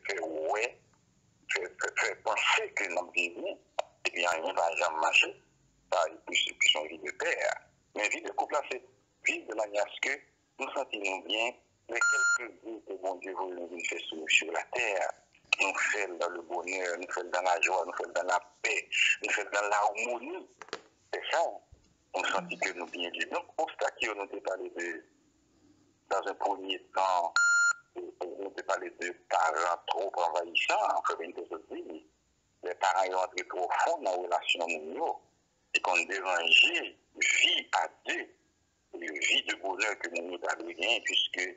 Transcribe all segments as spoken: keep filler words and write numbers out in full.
fè wè, fè, fè, fè panse ke n ap viv byen, epi anyen pa janm mache. Sa, se plis, se plis yon vi de pè. Men vi de koup la, se viv de manyè aske nou santi nou byen, lè kèlke jou ke Bondye voye nou vin fè sou, sou latè, nou fè l dans le bonheur, nou fè l dans la joie, nou fè l dans la paix, nou fè l dans l'harmonie. Se sa, nou santi ke nou byen viv. Donk, obstak yo nou te pale de, dans un premier temps, nou te pale de paran twòp anvayisan, Fred Benito sot di, lè paran yo antre twò fon nan relasyon moun yo, li konn deranje vi a de, vi de bonè ke moun yo ta dwe genyen, piske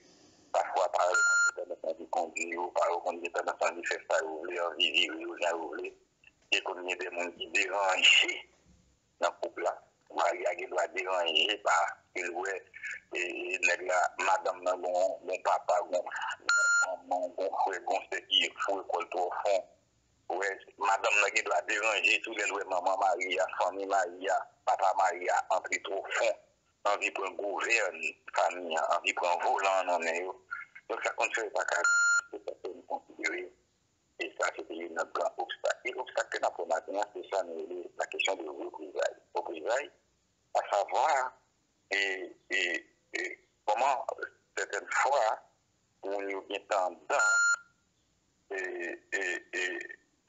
pafwa paran yo konn gen tandans anvi kondui yo, paran yo konn gen tandans anvi fè sa yo vle, anvi vire yo jan yo vle, e konn gen de moun ki deranje nan koup la. Mari a gen dwa deranje paske l wè, e, e, nèg la, madanm nan gon, gon papa, gon, gon manman, gon frè, gon sè ki foure kò l twò fon. Wè, madanm nan gen dwa deranje tou lè l wè manman mari a, fanmi mari a, papa mari a antre twò fon, anvi pran gouvèn fanmi an, anvi pran volan an nan men yo. Donk, sa konn fè yo pa ka, se sa ke nou konsidere. E sa, se te youn nan gran obstak. E obstak ke n ap wè maten an, se sa nou rele la kesyon de reprezay. Reprezay, asavwa, e, e, e, kòman, sètèn fwa, moun yo gen tandans, e, e, e,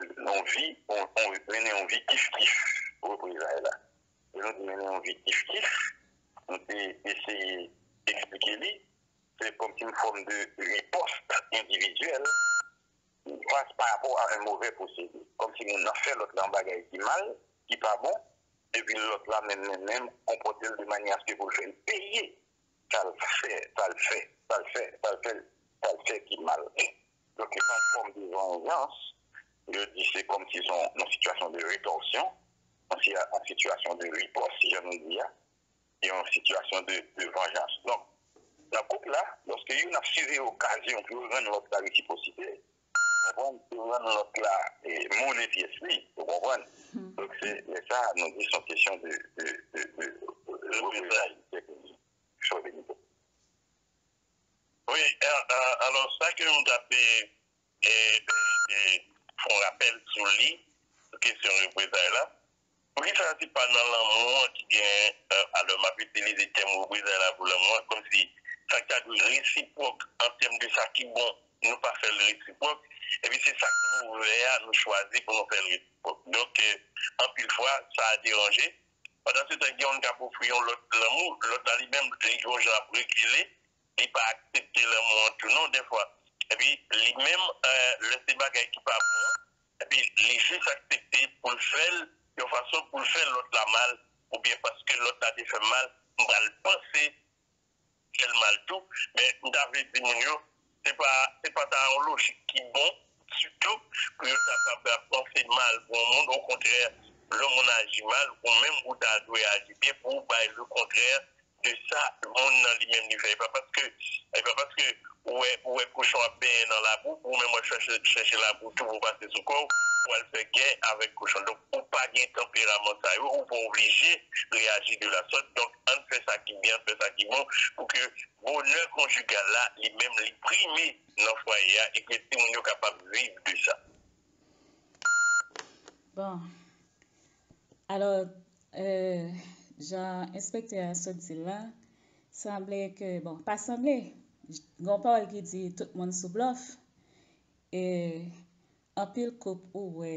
yon vi, on, on, mennen yon vi kif-kif, reprezay la. E nou di mennen yon vi kif-kif, nou te eseye eksplike li, se kòmsi yon fòm de ripòs endividyèl fas pa rapò a yon movè pwosedi. Kòmsi moun nan fè lòt la yon bagay ki mal, ki pa bon, epi lòt la menm, menm, menm, konpòte l de manyè aske pou l fè l peye sa l fè, sa l fè, sa l fè, sa l fè, sa l fè ki mal. Donk, se yon fòm de vanjans, yo di se kòmsi se yon, yon sitiyasyon de retòsyon, yon si-, yon sitiyasyon de ripòs, jan nou di a, se yon sitiyasyon de, de vanjans. Donk, nan koup la, lòske youn ap size okazyon pou yo rann lòt la resipwosite, konprann, pou yo rann lòt la, e, moulen pyès li, ou konprann? Donk, se, men sa, nou di se yon kesyon de, de, de, de, de reprezay, se ke di, Fred Benito. Wi, e, e, alò, sa ke nou t ap, e, e, e, e, fè yon rapèl sou li, sou kesyon reprezay la. Poukisa se pa nan lanmou an ki gen, e, alò, m ap itilize tèm reprezay la pou lanmou an, kòmsi sa ki ta dwe resipwòk an tèm de sa ki bon, nou pa fè l resipwòk, epi se sa k movè a, nou chwazi pou nou fè l resipwòk. Donk, e, anpil fwa, sa a deranje. Pandan se tan, gen youn k ap ofri yon lòt lanmou, lòt la li menm, li gen yon jan ap rekile, li pa aksepte lanmou an tou non, dèfwa. Epi li menm, e, lè se bagay ki pa bon an, epi li jis aksepte pou l fè l yon fason pou l fè lòt la mal, oubyen paske lòt la te fè m mal, m pral panse fè l mal tou. Men m ta vle di moun yo, se pa, se pa ta yon lojik ki bon ditou pou yo ta kapab panse mal pou yon moun. Okontrè, lè yon moun aji mal, ou menm ou ta dwe aji byen pou w bay lekontrè de sa moun nan li menm li fè. E pa paske, e pa paske ou wè, ou wè kochon ap benyen nan labou, pou ou menm w al chèche, chèche labou tou pou pase sou kò w, pou w al fè gè avèk kochon. Donk, ou pa gen tanperaman sa yo, ou pa oblije reyaji de la sòt. Donk, ann fè sa ki byen, ann fè sa ki bon, pou ke bonè konjigal la, li menm, li prime nan fwaye a, e ke timoun yo kapab viv de sa. Bon. Alò, e, jan enspektè a sot di l la, sanble ke, bon, pa sanble, gen yon pawòl ki di tout moun sou blòf. E anpil koup ou wè,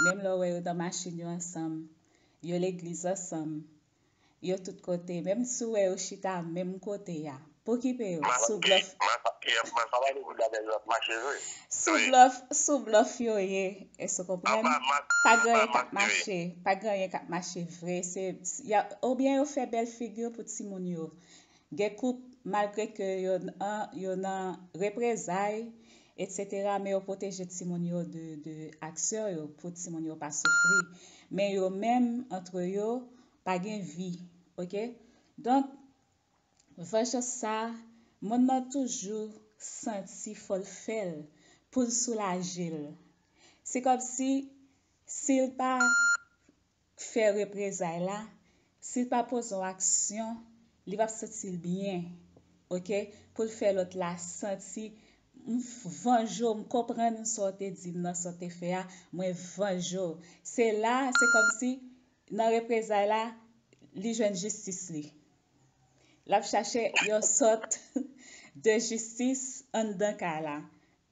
menm lè w wè yo nan machin yo ansanm, yo legliz ansanm, yo tout kote, menm si w wè yo chita menm kote a, pa okipe yo, sou blòf. Sou blòf, sou blòf yo ye, èske w konprann? Pa gen anyen k ap mache, pa gen anyen k ap mache vre, se, y a, oubyen yo fè bèl figi pou timoun yo. Gen koup, malgre ke yo, yo nan reprezay, etsetera, men yo pwoteje timoun yo de, de aksyon yo, pou timoun yo pa soufri. Men yo menm, antre yo, pa gen vi, oke? Donk, Venjans sa, moun nan toujou santi fò l fè l pou l soulaje l. Se kòmsi, si l pa fè reprezay la, si l pa poze yon aksyon, li p ap santi l byen, oke? Pou l fè lòt la santi m vanje w, m konprann sa w te di m nan, sa w te fè a, mwen vanje w. Se la, se kòmsi nan reprezay la, li jwenn jistis li. L ap chache yon sòt de jistis anndan kay la,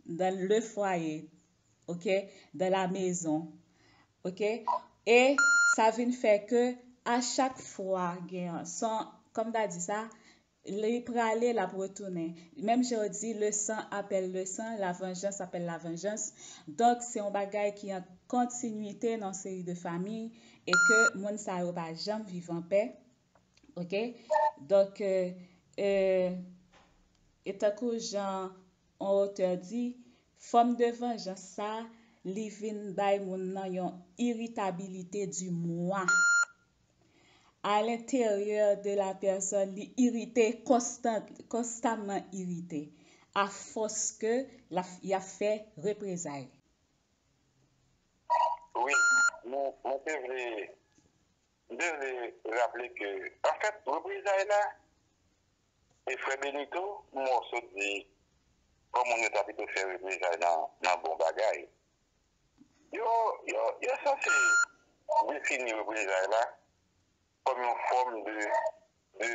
dans le foyer, ok, dans la maison, ok. E sa vin fè ke a chak fwa gen yon san, kòm ta di sa, li prale, l ap retounen. Menm jan yo di, le sang appelle le sang, la vengeance appelle la vengeance. Donk, se yon bagay ki an kontinwite nan seri de fanmi e ke moun sa yo pa janm viv an pè. Ok? Donk, euh, euh, e tankou jan on otè di, fòm de vanjans sa, li vin bay moun nan yon iritabilite di mwa. A lenteryè de la pèsòn, li irite, konstan, konstamman irite, afòs ke l ap, y ap fè reprezay. Wi, mwen, mwen te vle, mwen te vle raple ke, anfèt, reprezay la, e frè Benito, m wè w sot di, kòm moun yo ta pito fè reprezay nan, nan bon bagay. Yo, yo, yo sanse defini reprezay la kòm yon fòm de, de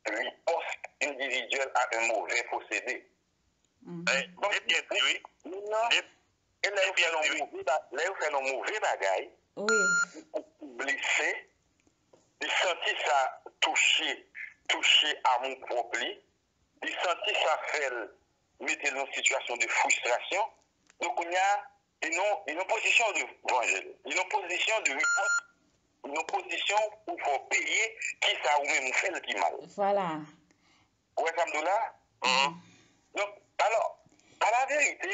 riposte individyèl a un mauvais procédé. Donk, e byen di, wi. Moun nan, e lè yo fè l yon move, lè yo fè l yon move bagay, li blese, li santi sa touche, touche amou pwòp li, li santi sa fè l mete l nan sitiyasyon de fristrasyon. Donk, kounye a, li nan, li nan pozisyon de vanje l. Li nan pozisyon de ripòs. Li nan pozisyon pou fè w peye kisa ou menm ou fè l ki mal. Vwala. Ou wè sa m di w la? Donk, alò, a la verite,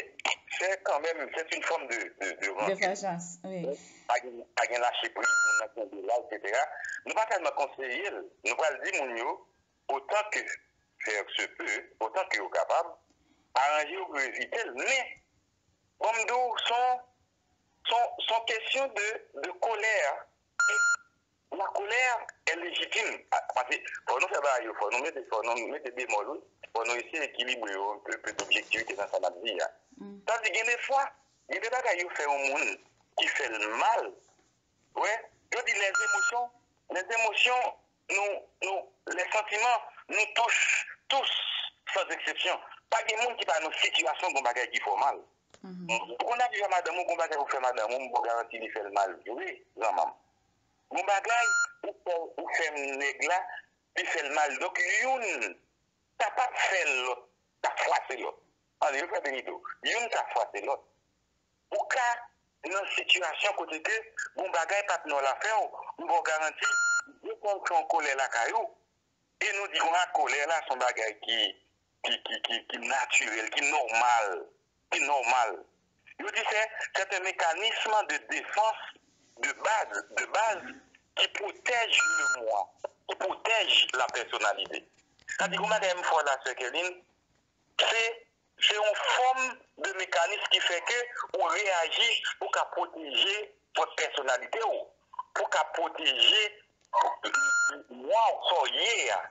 c'est quand même, c'est une forme de, de, de De rancune. Vengeance, wi. Pa gen, pa gen lache priz, moun nan kenbe la, et cetera. Nou pa tèlman konseye l. Nou pral di moun yo, autant que faire se peut, autant que yo kapab, aranje yo pou evite l. Men, bon, m di w, son, son, son kesyon de, de colère. La colère est légitime. Ah, paske fò nou fè bagay yo, fò nou mete, fò nou mete bemòl, wi. Fò nou eseye ekilibre yo, un peu, un peu d'objectivité nan sa n ap di a. Sa di, gen de fwa, gen de bagay yo fè yon moun ki fè l mal. Wè, yo di les émotions, les émotions, nous, nous, les sentiments nous touchent tous, sans exception. Pa gen moun ki pa nan sitiyasyon gon bagay ki fè w mal. Ou konn aji a madanm ou, gon bagay ou fè madanm ou, m ba w garanti li fè l mal vre, granmanm. Gon bagay ou fè, ou fè nèg la, li fè l mal. Donk, youn kapab fè lòt, ka fwase lòt. Ann, yo fè Benito. Youn ka fwase lòt. Ou ka nan sitiyasyon kote ke gon bagay patnè w la fè w, m ba w garanti, depi w fè yon kòlè lakay ou, e nou di konsa kòlè la se yon bagay ki, ki, ki, ki, ki natirèl, ki nòmal, ki nòmal. Yo di se, c'est un mécanisme de défense de base, de base qui protège le moi, qui protège la personnalité. Sa di gon bagay m fè w la, sè Kerline, se, se yon fòm de mekanis ki fè ke ou reyaji pou ka pwoteje pwòp pèsonalite w, pou ka pwoteje mwa w, sa w ye a.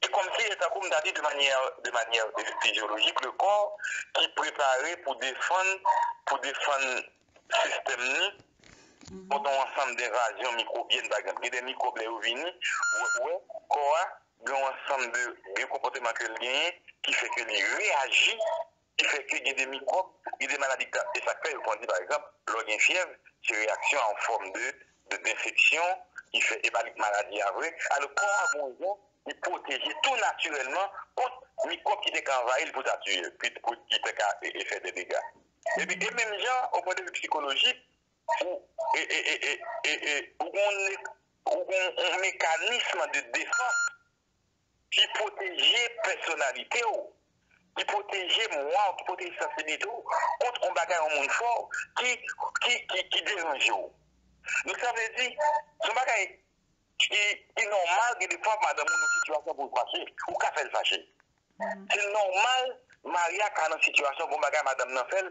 Se kòmsi, e tankou m ta di de manyè, de manyè fizyolojik, le kò ki prepare pou defann, pou defann sistèm ni kont yon ansanm de envazyon mikwobyèn, pa egzanp. Gen de mikwòb, lè yo vini, ou wè, ou wè kò a gen yon ansanm de, de konpòteman ke l genyen ki fè ke li reyaji, ki fè ke gen de mikwòb, gen de maladi k ap, e sa k fè yo konn di, pa egzanp, lè w gen fyèv, se reyaksyon a yon fòm de, de, denfeksyon ki fè, e pa li k maladi a vre. Alò, kò a gen yon jan li pwoteje tou natirèlman kont mikwòb ki te ka anvayi l pou ta tiye l, pou, pou ki te ka e, e fè de dega. Epi, e menm jan, o pwen de vi psikolojik, ou, e, e, e, e, e, e, ou gon, ou gon yon mekanism de defans ki pwoteje pèsonalite w, ki pwoteje mwa w, ki pwoteje sansibilite w kont yon bagay yon moun fè w ki, ki, ki, ki deranje w. Donk, sa vle di, se yon bagay ki, ki nòmal, gen de fwa madanm ou nan sitiyasyon pou l fache, ou ka fè l fache. Se nòmal, Maria ka nan sitiyasyon, gon bagay madanm nan fè l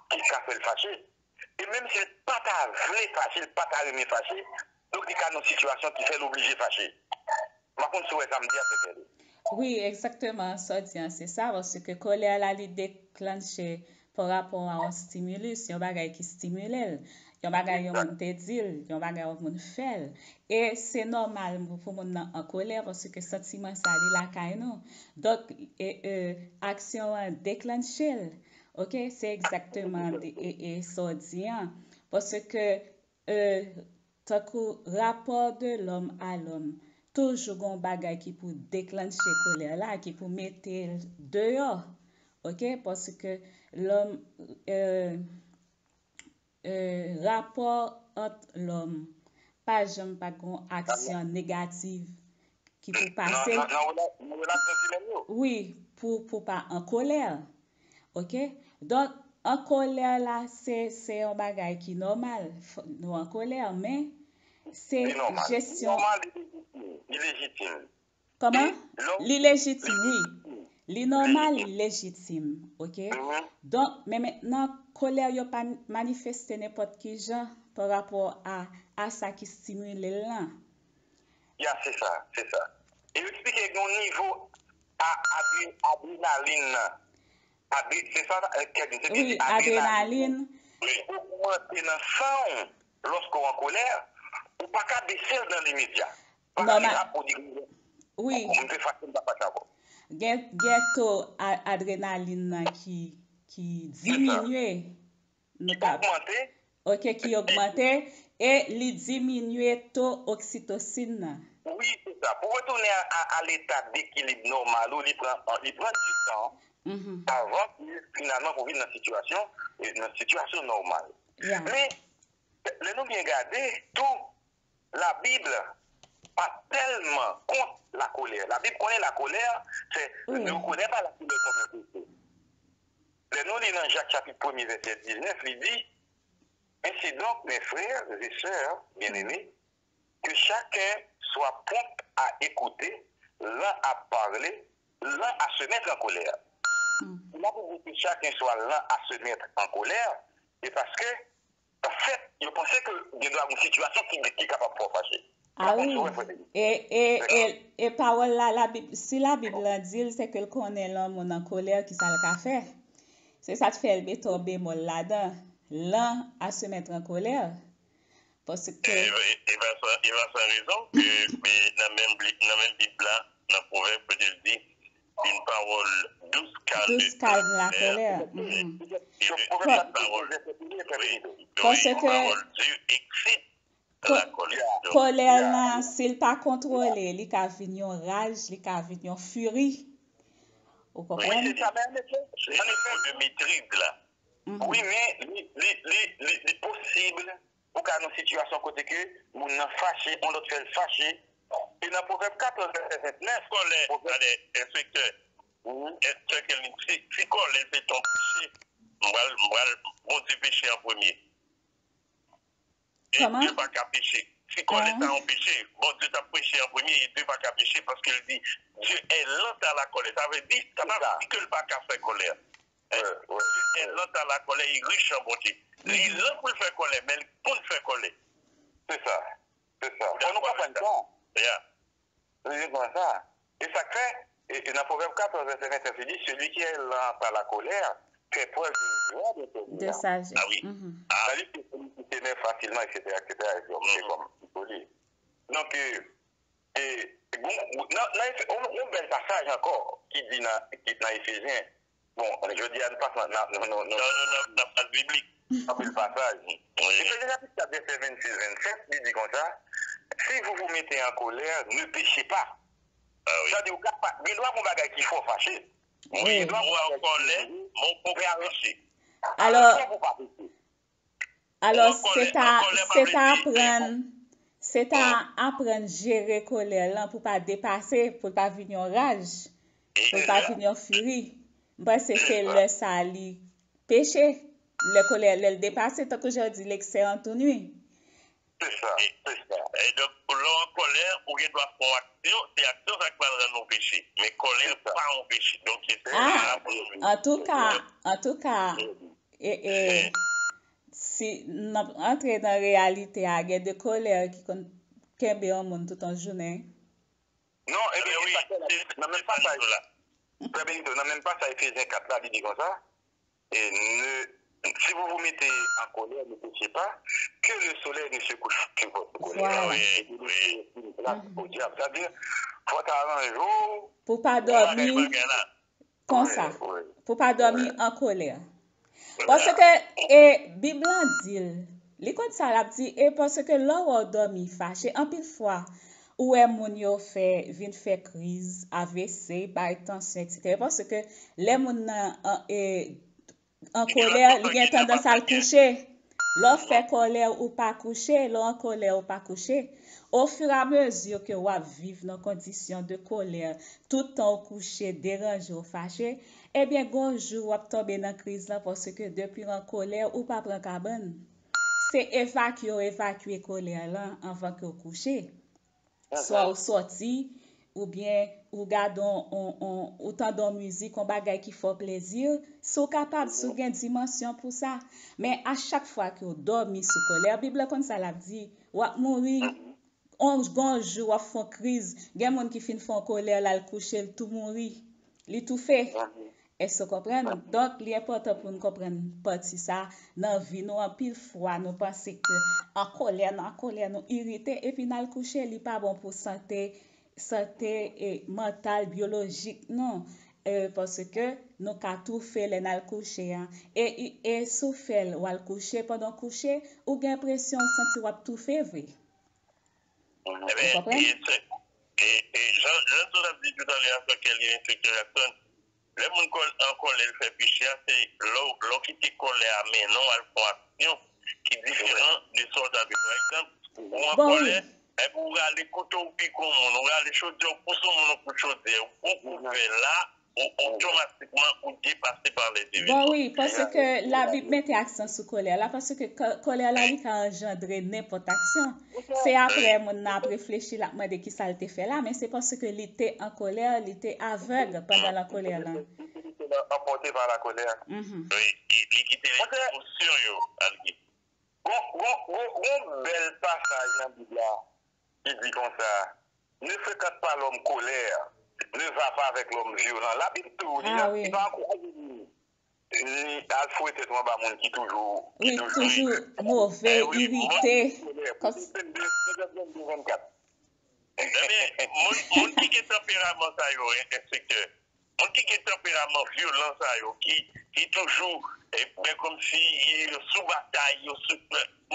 ki ka fè l fache. E menm si l pa ta vle fache, l pa ta renmen fache, donk li ka nan sitiyasyon ki fè l oblije fache. M pa konn si w wè sa m di a, sè Kerline. Wi, egzakteman, sa w di an, se sa, paske kolè la, li deklanche pa rapò a yon stimulus, yon bagay ki stimile l, yon bagay yon moun te di l, yon bagay yon moun fè l. E se nòmal pou moun nan an kolè, paske santiman sa, li lakay nou. Donk, e, e, aksyon an deklanche l. Oke, se egzakteman de- e, e sa w di an. Paske, e, tankou rapò de lòm a lòm, toujou gon bagay ki pou deklanche kolè la, ki pou mete l deyò. Oke, paske lòm, e, e, rapò ant lòm pa janm pa gon aksyon negatif ki pou pase. Nan, nan, nan rela- nan relasyon imèn yo. Wi, pou, pou pa an kolè. Oke? Donk, an kolè la, se, se yon bagay ki nòmal. Fò- nou an kolè, men se jesyon. Li nòmal, li lejitim. Li lejitim. Kòman? Li lejitim, wi. Li nòmal, li lejitim, oke? Donk, men mentnan, kolè yo pa manifeste nenpòt ki jan pa rapò a, a sa ki stimile l lan. Ya, se sa, se sa. E yo eksplike gen yon nivo a, adre- adrenalin nan. Adre- se sa, e, Kevin, se ki di adrenalin nan ogmante nan san w lòske w an kolè, ou pa ka bese l nan limedya. Pa ka di, "A, pou di, wi, m te fache, m pa fache ankò." Gen, gen to a- adrenalin nan ki, ki diminye. Nou ka ogmante. Oke, ki ogmante e li diminye to oksitosin nan. Wi, se sa. Pou retounen a, a, a leta dekilib nòmal ou, li pran, li pran di tan avan ke finalman pou vin nan sitiyasyon, e, nan sitiyasyon nòmal. Men, lè nou byen gade, tou, Labib pa tèlman kont lakolè. Labib konnen lakolè, se, ne reconnais pas la colère comme un péché. Lè nou li nan Jak chapit premye vèsè diznèf, li di, Ainsi donc, mes frères et sœurs bien-aimés, que chacun soit prompt à écouter, lent à parler, lent à se mettre en colère. Si Labib di ke chacun soit lent à se mettre en colère, se paske, anfèt, yo panse ke gen dwa gen yon sitiyasyon ki, ki kapab fè w fache. A wi. E, e, e, e pawòl la, Labib, si Labib lan di l, se ke l konnen lè yon moun an kolè, ki sa l ka fè. Se sa k fè l mete yon bemòl ladan. Lent à se mettre en colère. Paske e, e, e pa san, e pa san rezon ke, men nan menm li, nan menm Bib la, nan Pwovèb, kote l di, une parole douce calme la colère. Une parole, wi, une parole dure excite la colère. Kolè lan, si l pa kontwole, li ka vin yon raj, li ka vin yon firi. Ou konprann? Wi, se sa menm, mesye. Se nivo de metrid la. Wi, men li, li, li, li, li posib ou ka nan sitiyasyon kote ke moun nan fache, yon lòt fè l fache. E nan Pwovèb katòz, vèsè vennèf, kolè, gade, enspektè, enspektè Kelvin, si, si kòlè se te yon peche, m pral, m pral, Bondye peche an premye. E Dye pa ka peche. Si kòlè sa yon peche, Bondye t ap peche an premye, e Dye pa ka peche, paske l di, Dieu est lent à la colère. Sa vle di, sa pa vle di ke l pa ka fè kòlè. Dieu est lent à la colère, il est riche en bonté. Li lan pou l fè kòlè, men l konn fè kòlè. Se sa. Se sa. Fò nou konprann sa. Ya. Li di konsa. E sa k fè, e, e nan Pwovèb katòz, vèsè vennèf, li di, celui qui est lent à la colère fait preuve d'une grande intelligence. De sagesse. Ah oui. Mhm. Ah. Sa di ke celui qui s'énerve facilement, et cetera, et cetera, et cetera, se kòm, se kòm, se kòm li. Donk, e, E, bon, nan, nan, yon, yon bèl pasaj ankò ki di nan, ki nan Efezyen. Bon, jodi a, nou pa nan, nan, nan, nan, nan, nan, nan paj biblik. Anpil pasaj. Wi. Efezyen chapit kat, vèsè vennsis, vennsèt, li di konsa, si vous vous mettez en colère, ne péchez pas. Ah wi. Sa di, ou ka pa, gen dwa gon bagay ki fè w fache. Wi. Gen dwa gon bagay ki fè w an kòlè, men w poko peche. Alò, alò, se ta, se ta aprann, se ta aprann jere kolè lan pou pa depase, pou l pa vin yon raj, pou l pa vin yon firi. M panse se lè sa li peche, lè kolè, lè l depase, tankou jan yo di, l'excès en tout nuit. Se sa, se sa. E donk, lè w an kòlè, ou gen dwa fè yon aksyon, se aksyon sa k pral rann ou peche. Men kòlè pa yon peche. Donk, se sa. Ah, antouka, antouka, e, e, si n ap antre nan reyalite a, gen de kolè ki konn kenbe yon moun tout yon jounen. Non, ebyen, se sa k fè nan menm pasaj, Frè Benito, nan menm pasaj Efezyen kat la, li di konsa, et ne, si vous vous mettez en colère, ne péchez pas, que le soleil ne se couche sur votre colère. Voilà. Et ne laissez aucune place au diable. Sa vle di, fò w ta ranje w pou pa dòmi konsa, pou pa dòmi an kolè. Paske e, Bib lan di l, li konn sa l ap di, e paske lè w wè w dòmi fache, anpil fwa, ou wè moun yo fè, vin fè kriz, A V C, bay tansyon, etsetera. Paske lè moun nan an, e, an kolè, li gen tandans al kouche. Lè w fè kòlè, ou pa kouche, lè w an kolè, ou pa kouche. Ofiramezi ke w ap viv nan kondisyon de kòlè, tout tan w kouche, deranje w, fache, ebyen, gon jou w ap tonbe nan kriz lan paske depi w an kolè, ou pa pran kabann. Se evakye w evakye kòlè lan anvan ke w kouche. Swa ou sòti, oubyen ou gade on, on, on, ou tande on mizik, on bagay ki fè w plezi, si w kapab, si w gen dimansyon pou sa. Men a chak fwa ke w dòmi sou kòlè, Bib la konn sa l ap di, w ap mouri. On, gon jou w ap fè on kriz. Gen moun ki fin fè on kolè, l al kouche, l tou mouri. Li toufe. Èske w konprann? Donk, li enpòtan pou n konprann pati sa nan vi nou. Anpil fwa, nou panse ke an kolè, nou an kolè, nou irite, epi n al kouche, li pa bon pou sante, sante e mantal, byolojik nou. E, paske nou ka toufe lè n al kouche a. E, e, e si w fè l, w al kouche, pandan w kouche, ou gen enpresyon w santi w ap toufe vre. Ebyen, e, e, e jan, jan nou t ap di toutalè a, frè Kelly, enspektè Jackson, lè moun kòl-, an kòlè, l fè peche a, se lè w, lè w kite kòlè a mennen w al fè yon aksyon ki diferan de sa w ta dwe. Pa egzanp, ou an kòlè, epi ou rale kouto w pike yon moun, ou rale chodyè w pouse yon moun yon kout chodyè, ou fè la, o-, otomatikman ou depase pa lè de Bon, wi, paske Labib mete aksan sou kòlè la, paske kò-, kòlè la, li ka anjandre nenpòt aksyon. Se apre moun nan ap reflechi, l ap mande ki sa l te fè la, men se paske li te an kòlè, li te avèg pandan l an kòlè la. Anpòte pa la colère. Mhm. Wi, li, li kite emosyon yo al gen. Gon, gon, gon, gon bèl pasaj nan Bib la ki di konsa, ne fréquente pas l'homme colère, ne va pas avec l'homme violent. Labib tou, li, ah, wi, li pa ankouraje nou ni al foure tèt nou anba moun ki toujou, ki toujou move, irite. Pwovèb vennde, Pwovèb vennde, vennkat. Ebyen, moun, moun ki gen tanperaman sa yo, en-, enspektè, moun ki gen tanperaman vyolan sa yo, ki, ki toujou, e, ben, kòmsi yo sou batay, yo sou,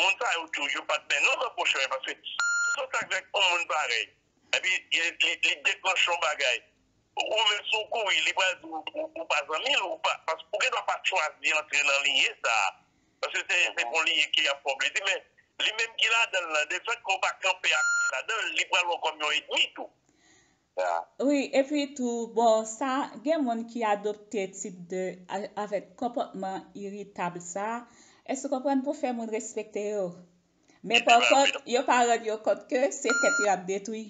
moun sa yo tou, yo pa t byen non nan pwochen, paske si w t avèk yon moun parèy, epi li, li, li deklanche yon bagay, ou menm si w kouri, li pral di w, ou, ou pa zanmi l, ou pa, paske ou gen dwa pa t chwazi antre nan linye sa a. Paske se, se pa yon linye ki ap fè w plezi, men li menm ki ladan l lan, defèt ke w pa kanpe ak li ladan l, li pral wè w kòm yon ènmi tou. Wi, epi tou, bon, sa, gen moun ki adopte tip de, a-, avèk konpòtman iritab sa, èske w konprann, pou fè moun respekte yo. Men pa kont, yo pa rann yo kont ke se tèt yo y ap detwi.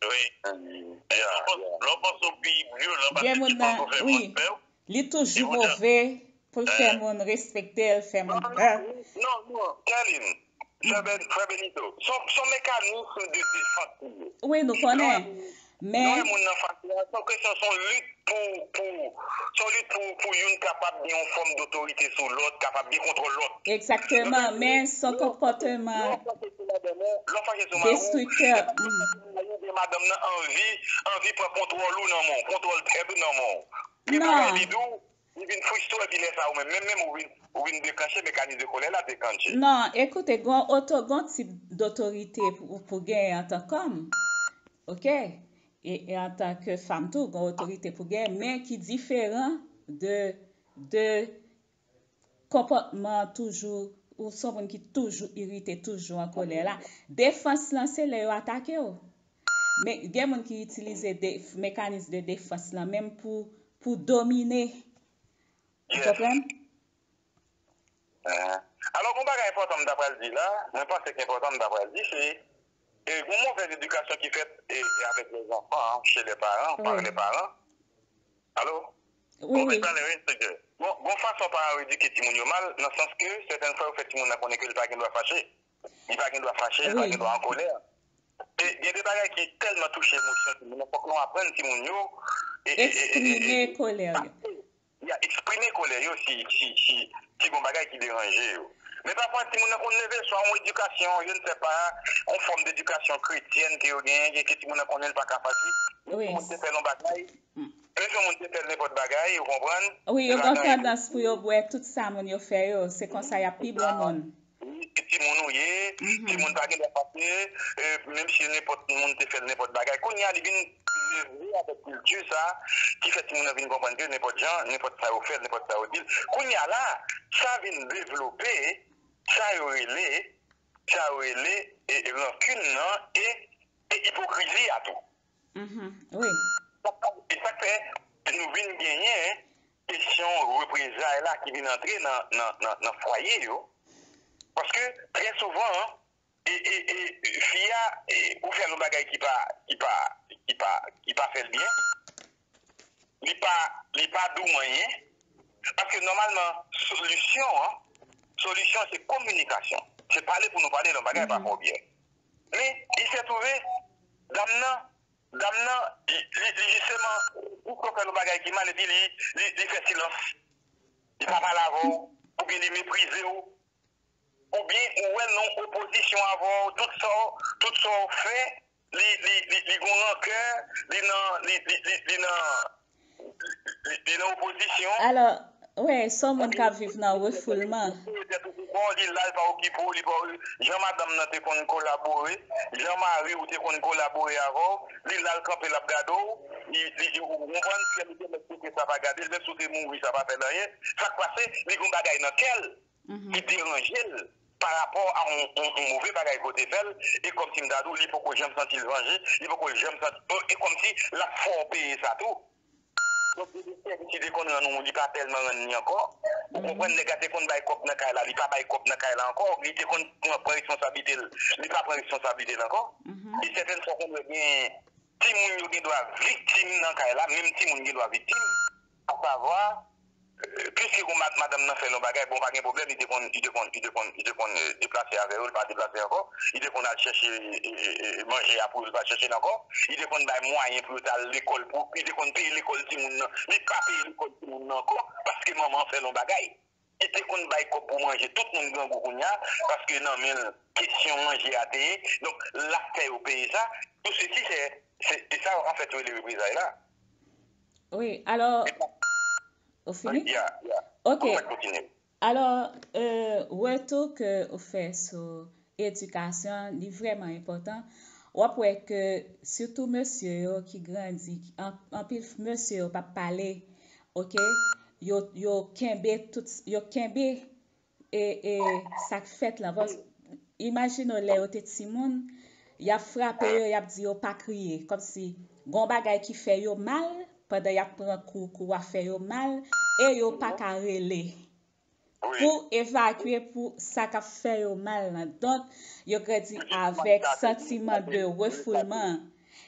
Wi. Lè w panse w pi vyolan pase ki moun pou fè moun pè w. Li toujou move pou l fè moun respekte l, fè moun pè. Non, non, Kèlin, frè Ben-, frè Benito, se yon, se yon mekanis de defans li ye. Wi, nou konnen. Men lè moun nan fache a, se yon kesyon, se yon lit pou, pou, se yon lit pou, pou youn kapab gen yon fòm dotorite sou lòt, kapab gen kontwòl lòt. Egzakteman, men se yon konpòteman destriktè. Lè w fache sou madanm ou, lè w fache sou mari w, lè w fache sou mari w, gen madanm nan anvi, anvi pran kontwòl ou nan men w, kontwòl tèt ou nan men w. Gen bagay li di w, li vin fristre w, epi lè sa a ou menm, menm, menm ou vin, ou vin deklanche mekanis de kòlè la, deklanche. Non, ekoute, gon oto-, gon tip dotorite pou, pou genyen antan kòm. Oke? E, e antan ke fanm tou, gon otorite pou genyen, men ki diferan de, de konpòtman toujou, ou se yon moun ki toujou irite, toujou an kòlè la. Defans lan, se lè yo atake w. Men gen moun ki itilize de, mekanis de defans lan menm pou, pou domine. Ou konprann? Alò, gon bagay enpòtan m ta pral di la, mwen panse ki enpòtan m ta pral di, se, e, gon movèz edikasyon ki fèt, e, e avèk lèzanfan, chez les parents, par les parents. Alo? Wi, wi. Gon, gon fason paran yo edike timoun yo mal, nan sans ke sètèn fwa yo fè timoun nan konnen ke li pa gen dwa fache. Li pa gen dwa fache, li pa gen dwa an kolè. E, gen de bagay ki tèlman touche emosyon timoun yo, fòk nou aprann timoun yo e, e, e, e, e, Eksprime kòlè yo. Ya eksprime kòlè yo si, si, si, si gon bagay ki deranje yo. Men pafwa, timoun nan konn leve swa yon edikasyon, je ne sais pas, yon fòm d'edikasyon kretyèn ke yo genyen, ke timoun nan konnen l pa ka fasil. Men si yon moun te fè l yon bagay, men si yon moun te fè l nenpòt bagay, ou konprann? Wi, yo gen tandans pou yo bwè tout sa moun yo fè yo. Se konsa y ap pi bon moun. Wi, se timoun ou ye, timoun pa gen dwa fache, menm si nenpòt moun te fè l nenpòt bagay. Kounye a, li vin leve avèk kilti sa, ki fè timoun nan vin konprann ke nenpòt jan, nenpòt sa yo fè l, nenpòt sa yo di l. Kounye a la, sa vin devlope, sa yo rele, sa yo rele, e, e rankin nan, e, e ipokrizi a tou. Mhm, wi. E sa k fè nou vin genyen kesyon reprezay la ki vin antre nan, nan, nan, nan fwaye yo. Paske, trè souvan, e, e, e, fi a, e, ou fè l yon bagay ki pa, ki pa, ki pa, ki pa fè l byen, li pa, li pa di w anyen. Paske, nòmalman, solisyon an, solisyon se kominikasyon. Se pale pou nou pale lè yon bagay pa fè w byen. Men, il se trouve, dam nan, dam nan, li, li, li jisteman, ou fè l yon bagay ki mal, epi li, li, li fè silans. Li pa pale avè w, oubyen li meprize w, oubyen ou wè l nan opozisyon avè w, tout sa w, tout sa w fè, li, li, li, li gon rankè, li nan, li, li, li, li nan, li, li, li nan opozisyon. Alò, wi, se yon moun k ap viv nan refoulman. Li tèt ou pou kò, li la, li pa okipe w, li pa, jan madanm nan te konn kolabore, jan mari w te konn kolabore avè w, li la, l kanpe, l ap gade w, li, li, li, ou konprann, si l te mèt kote sa pa gade l, menm si w te mouri, sa pa fè l anyen. Sa k pase, li gon bagay nan kè l ki deranje l pa rapò a yon, yon, yon move bagay ke w te fè l, e kòmsi m ta di w, li poko janm santi l vanje, li poko janm santi, e kòmsi l ap fè w peye sa tou. Donk, gen de sèvis li te konn rann ou, li pa tèlman rann li ankò. Ou konprann, nèg la te konn bay kòb nan kay la, li pa bay kòb nan kay la ankò. Li te konn pran, pran responsablite l, li pa pran responsablite l ankò. E sètèn fwa, w konn wè gen timoun yo gen dwa viktim nan kay la, menm timoun gen dwa viktim. Asavwa, piske gon mad-, madanm nan fè l yon bagay, bon, pa gen pwoblèm, li te konn, li te konn, li te konn, li te konn, eh, deplase avè yo, li pa deplase ankò, li te konn al chèche, eh, eh, eh, manje a pou yo, li pa chèche l ankò, li te konn bay mwayen pou yo t al lekòl, pou, li te konn peye lekòl timoun nan, li pa peye lekòl timoun nan ankò, paske manman an fè l yon bagay. Li te konn bay kòb pou manje, tout moun grangou kounye a, paske nan men l, kesyon manje a te ye, donk, l ap fè yo peye sa, tout sesi, se, se, se sa, anfèt, yo rele reprezay la. Wi, alò, ou fini? Ya, ya. Ok. Ou mèt kontinye. Alò, euh, retou ke ou fè sou edikasyon, li vrèman enpòtan. W ap wè ke sitou mesye yo ki grandi, an-, anpil mesye yo p ap pale, ok? Yo, yo kenbe tout, yo kenbe e, e sa k fèt lan. Bon, imajine w lè yo te timoun, y ap frape yo, y ap di yo pa kriye. Kòmsi gon bagay ki fè yo mal, pandan y ap pran kou, kou a fè yo mal, e yo pa ka rele pou evakye pou sa k ap fè yo mal lan. Donk, yo grandi avèk santiman de refoulman.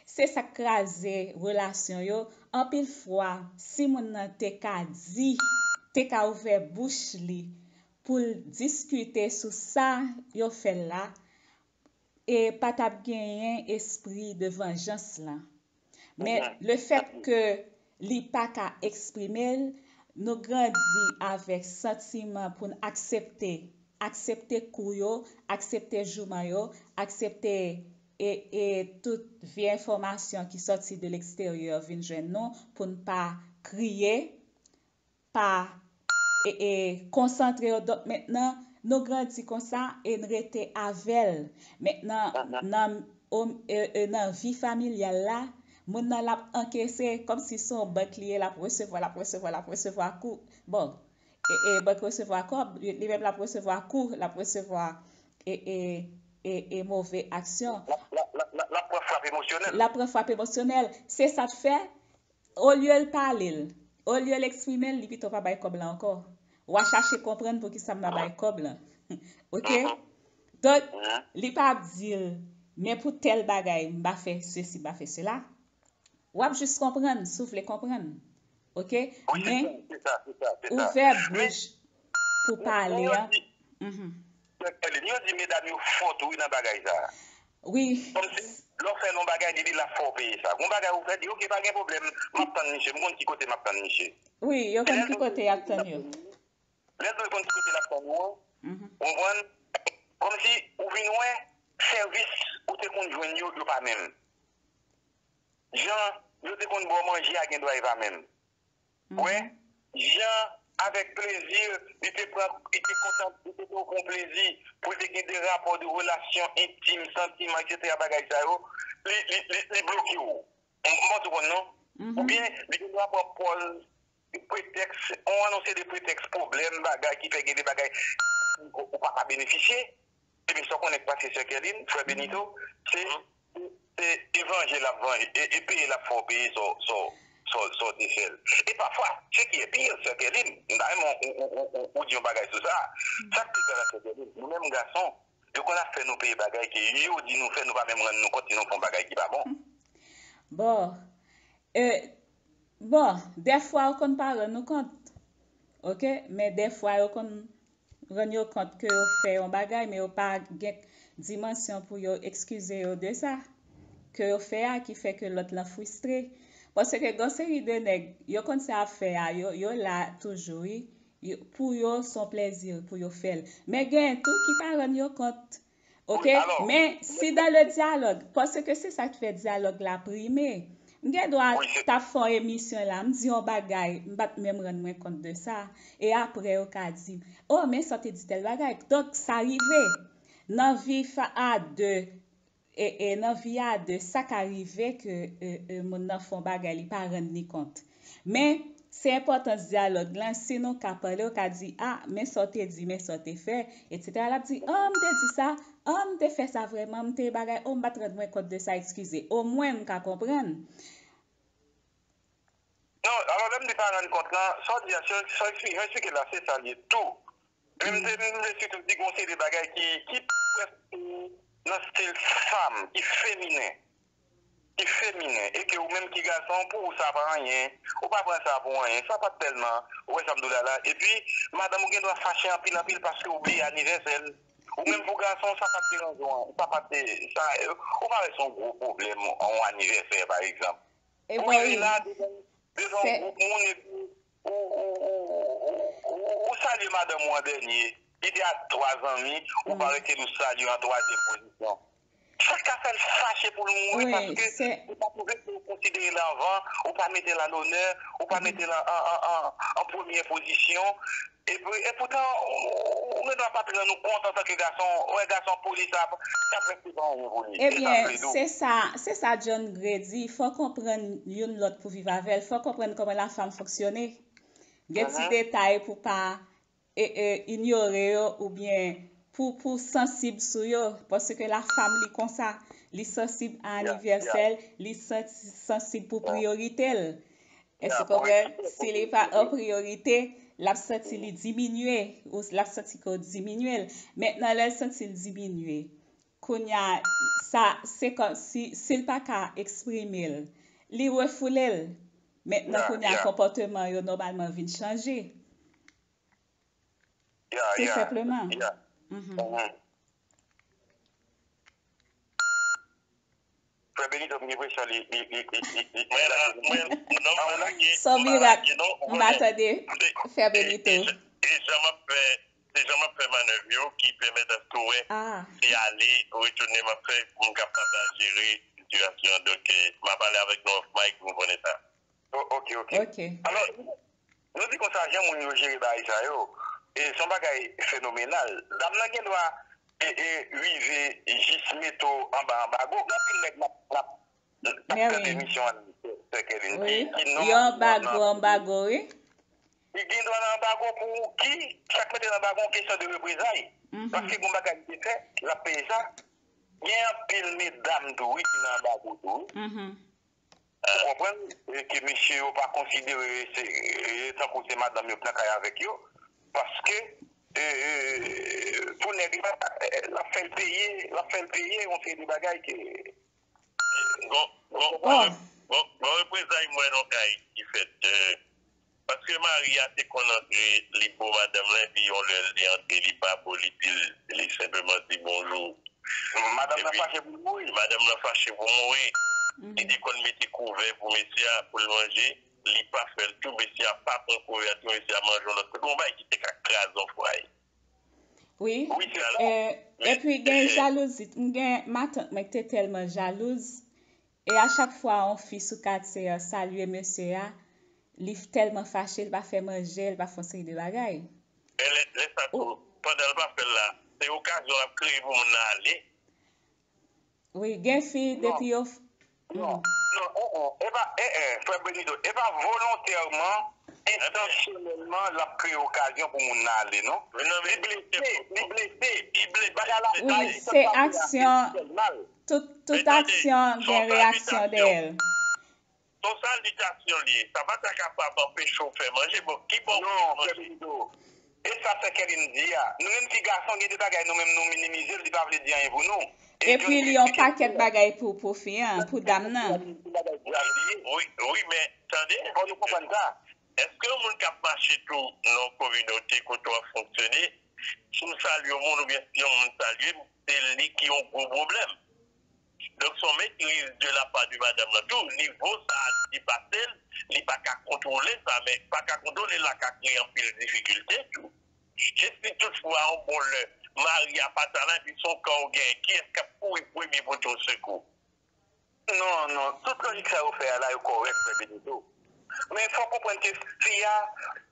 Se sa k kraze relasyon yo. Anpil fwa, si moun nan te ka di, te ka ouvè bouch li, pou l diskite sou sa yo fè l la, e pa t ap genyen espri de vanjans lan. Men lefèt ke li pa ka eksprime l, nou grandi avèk santiman pou n aksepte, aksepte kou yo, aksepte jouman yo, aksepte e, e tout vye enfòmasyon ki sòti de leksteryè vin jwenn nou pou n pa kriye, pa e, e, konsantre yo. Donk, mentnan, nou grandi konsa e n rete avè l. Mentnan, nan, o, e, e, nan vi familyal la, moun nan l ap ankese kòmsi se yon bank li ye, l ap resevwa, l ap resevwa, l ap resevwa kou. Bon, e, e, bank resevwa kòb, li menm l ap resevwa kou, l ap resevwa e, e, e, e move aksyon. L ap, l ap, l ap, l ap, l ap pran frap emosyonèl. L ap pran frap emosyonèl. Se sa k fè, olye l pale l, olye l eksprime l, li pito pa bay kòb la ankò. W a chache konprann poukisa m pa bay kòb la. Ok? Donk, li pa ap di l, men pou tèl bagay, m pa fè sesi, m pa fè sela. W ap jis konprann, si w vle konprann. Ok? Men, ouvè bouch pou pale a. Yo di medam yo fò tou wi nan bagay sa. Wi. Kòmsi lè w fè l yon bagay, li di l ap fè w peye sa. Gon bagay ou fè, di, "Oke, pa gen pwoblèm, m ap tann misye, m konn ki kote m ap tann misye." Wi, yo konn ki kote y ap tann yo. Lè l konn ki kote l ap tann ou an, ou konprann? Kòmsi ou vin wè sèvis ou te konn jwenn yo, yo pa menm. Jan yo te konn ba w manje a gendwa e pa menm. Wè, jan avèk plezi, li te pran, li te kontan, li te pran plezi pou l te gen de rapò de relasyon entim, santiman, etsetera, bagay sa yo, li, li, li, li bloke w. M, m pa konprann non. Oubyen, li gendwa pran pòz, pretèks, on annonse de pretèks pwoblèm, bagay ki fè gen de bagay ou, ou pa ka benefisye. Ebyen, sa w konnen k pase, sè Kèlin, frè Benito, se, se evanjil l ap vanje, e, e peye l ap fè w peye sa w, sa w, sa w, sa w te fè l. E pafwa, se ki pi, sè Kèlin, m ta renmen ou, ou, ou, ou, ou di yon bagay sou sa. Sa k pi grav la, sè Kèlin, nou menm gason, yo konn ap fè nou peye bagay ke yo di nou fè, nou pa menm rann nou kont si nou fè yon bagay ki pa bon. Bon, e, bon, dèfwa yo konn pa rann nou kont, oke? Men dèfwa yo konn rann yo kont ke yo fè yon bagay, men yo pa gen dimansyon pou yo ekskize yo de sa ke yo fè a, ki fè ke lòt lan fristre. Paske gen yon seri de nèg, yo konn sa y ap fè a, yo, yo la toujou, wi. Yo, pou yo, se yon plèzi pou yo fè l. Men gen tou ki pa rann yo kont. Oke? Wi, alò, men si dans le dialogue, paske se sa k fè dyalòg la prime. M gen dwa t ap fè yon emisyon la, m di yon bagay, m pa t menm rann mwen kont de sa. E apre, yo ka di, "O, men sa w te di tèl bagay." Donk, sa rive. Nan vi fa-, a de, e, e nan vi a de, sa ka rive ke, e, e, moun nan fè yon bagay, li pa rann li kont. Men, se enpòtans dyalòg lan, si nou ka pale, ou ka di, "A, men sa w te di, men sa w te fè, etsetera" L ap di, "A, m te di sa, a, m te fè sa vrèman, m te bagay, o, m pa t rann mwen kont de sa, ekskize." Omwen, m ka konprann. Non, alò, lè m di pa rann kont lan, sa w di a, sa, sa w eksplike la, se sa l ye tou. Men m te, m te sitou di gon seri de bagay ki, ki prèske nan stil fanm, ki feminen. Ki feminen. E ke ou menm ki gason, pou ou sa pa anyen. Ou pa pran sa pou anyen. Sa pa t tèlman. Ou wè sa m di w la la. Epi, madanm ou gen dwa fache anpil, anpil paske ou bliye anivèsè l. Ou menm pou gason, sa pa t deranje w, sa pa t, sa, ou pa wè se yon gwo pwoblèm, yon anivèsè, pa egzanp. Ou rive la, devan, devan yon gwoup moun, epi ou, ou, ou salye madanm ou an dènye, li te ak twa zanmi, ou pa rete l, ou salye an twazyèm pozisyon. Sa ka fè l fache pou l mouri, paske ou pa twouve ke ou konsidere l anvan, ou pa mete l an lonè, ou pa mete l an, an, an, an, an premyè pozisyon. Epi, epoutan, ou, ou gen dwa pa t rann ou kont antanke gason, ou wè gason pou li sa, sa prèske pa anyen pou li. E sa m vle di w. Ebyen, se sa, se sa John Gray di, fò w konprann youn lòt pou viv avè l, fò w konprann kòman lafam fonksyone. Gen ti detay pou pa, e, e, inyore yo oubyen pou, pou sansib sou yo, paske lafam li konsa, li sansib a anivèsè l, li santi, sansib pou priyorite l. Èske w konprann? Si li pa an priyorite, l ap santi li diminye, ou l ap santi ke w diminye l. Mentnan, lè l santi l diminye, kounye a, sa, se kòmsi, si l pa ka eksprime l, li refoule l. Mentnan, kounye a, konpòteman yo nòmalman vin chanje. Tou senpleman. Frè Benito, m gen enpresyon li, li, li, li, li, li, li lage nou. Mwen, mwen, non, mwen pa lage, mwen pa lage, non, ou konnen. M pa tande Frè Benito. E, e, e jan m ap fè, se jan m ap fè manèv yo ki pèmèt aske w wè se ale, retounen m ap fè pou m kapab jere sitiyasyon an. Donk, e, m ap pale avèk nou off mic, ou konnen sa. O-, oke, oke. Oke. Alò, nou di konsa, jan moun yo jere bagay sa yo, e, se yon bagay fenomenal. Dam nan gen dwa, e, e, rive jis mete w anba anbago. Gen anpil nèg n ap, n ap, n ap tande emisyon an, sè Kèlin, ki, ki nan, yo anbago, anbago, wi. Li gen dwa nan anbago pou ki, sa k mete l anbago, yon kesyon de reprezay. Paske gon bagay li te fè, l ap peye sa. Gen anpil medam tou, wi, ki nan anbago tou, wi. Ou konprann, e, ke mesye yo pa konsidere se, e, tankou se madanm yo k nan kay avèk yo, paske, e, e, pou nèg la, e, l ap fè l peye, l ap fè l peye yon seri de bagay ke... Gon, gon, gon, gon, gon reprezay m wè nan kay ki fèt, e, paske mari a te konn antre, li bo madanm lan, epi yon lè li antre, li pa bo, li di l, li senpleman di bonjou. Madanm nan fache pou l mouri. Madanm nan fache pou mouri. Li te konn mete kouvè pou mesye a, pou l manje. Li pa fè l tou, mesye a pa pran kouvè a tou, mesye a manje yon lòt kote. Yon bagay ki te ka kraze yon fwaye. Wi. Epi gen jalouzi. M gen matant mwen ki te tèlman jalouz. E a chak fwa yon fi sou katye a salye mesye a, li tèlman fache, li pa fè manje, li pa fè yon seri de bagay. E lè sa tou, pandan l pa fè l la, se okazyon l ap kreye pou moun nan ale. Wi, gen fi, depi yo. Non, non, eh, eh, frè Benito, e pa volontèman, entansyonèlman, l ap kreye okazyon pou moun nan ale, non. Li blese, li blese, li blese. Bagay la, wi, se aksyon. Tout, tout aksyon gen reyaksyon dèyè l. Se yon salitasyon li ye. Sa pa ta kapab anpeche w fè manje. Bon, ki bò w vle manje? E sa sè Kèlin di a. Nou menm ki gason, gen de bagay nou menm nou minimize l, li pa vle di anyen pou nou. Epi li yon pakèt bagay pou, pou fi an, pou dam nan. Wi, wi, men tande. Fò nou konprann sa. Èske yon moun k ap mache tou nan yon kominote kote w ap fonksyone, si m salye yon moun oubyen si yon moun salye m, se li ki yon gwo pwoblèm. Donk, se yon metriz de la pa de madanm nan tou. Nivo sa a depase l, li pa ka kontwole sa, men pa ka kontwole l la ka kreye anpil difikilte tou. E si toutfwa yon bon lè, mari a pa ta la, epi se yon ka w genyen, kiyès k ap kouri premye pote w sekou? Non, non, tout lojik sa yo fè a la, yo kòrèk, frè Benito. Men fò w konprann ke fi a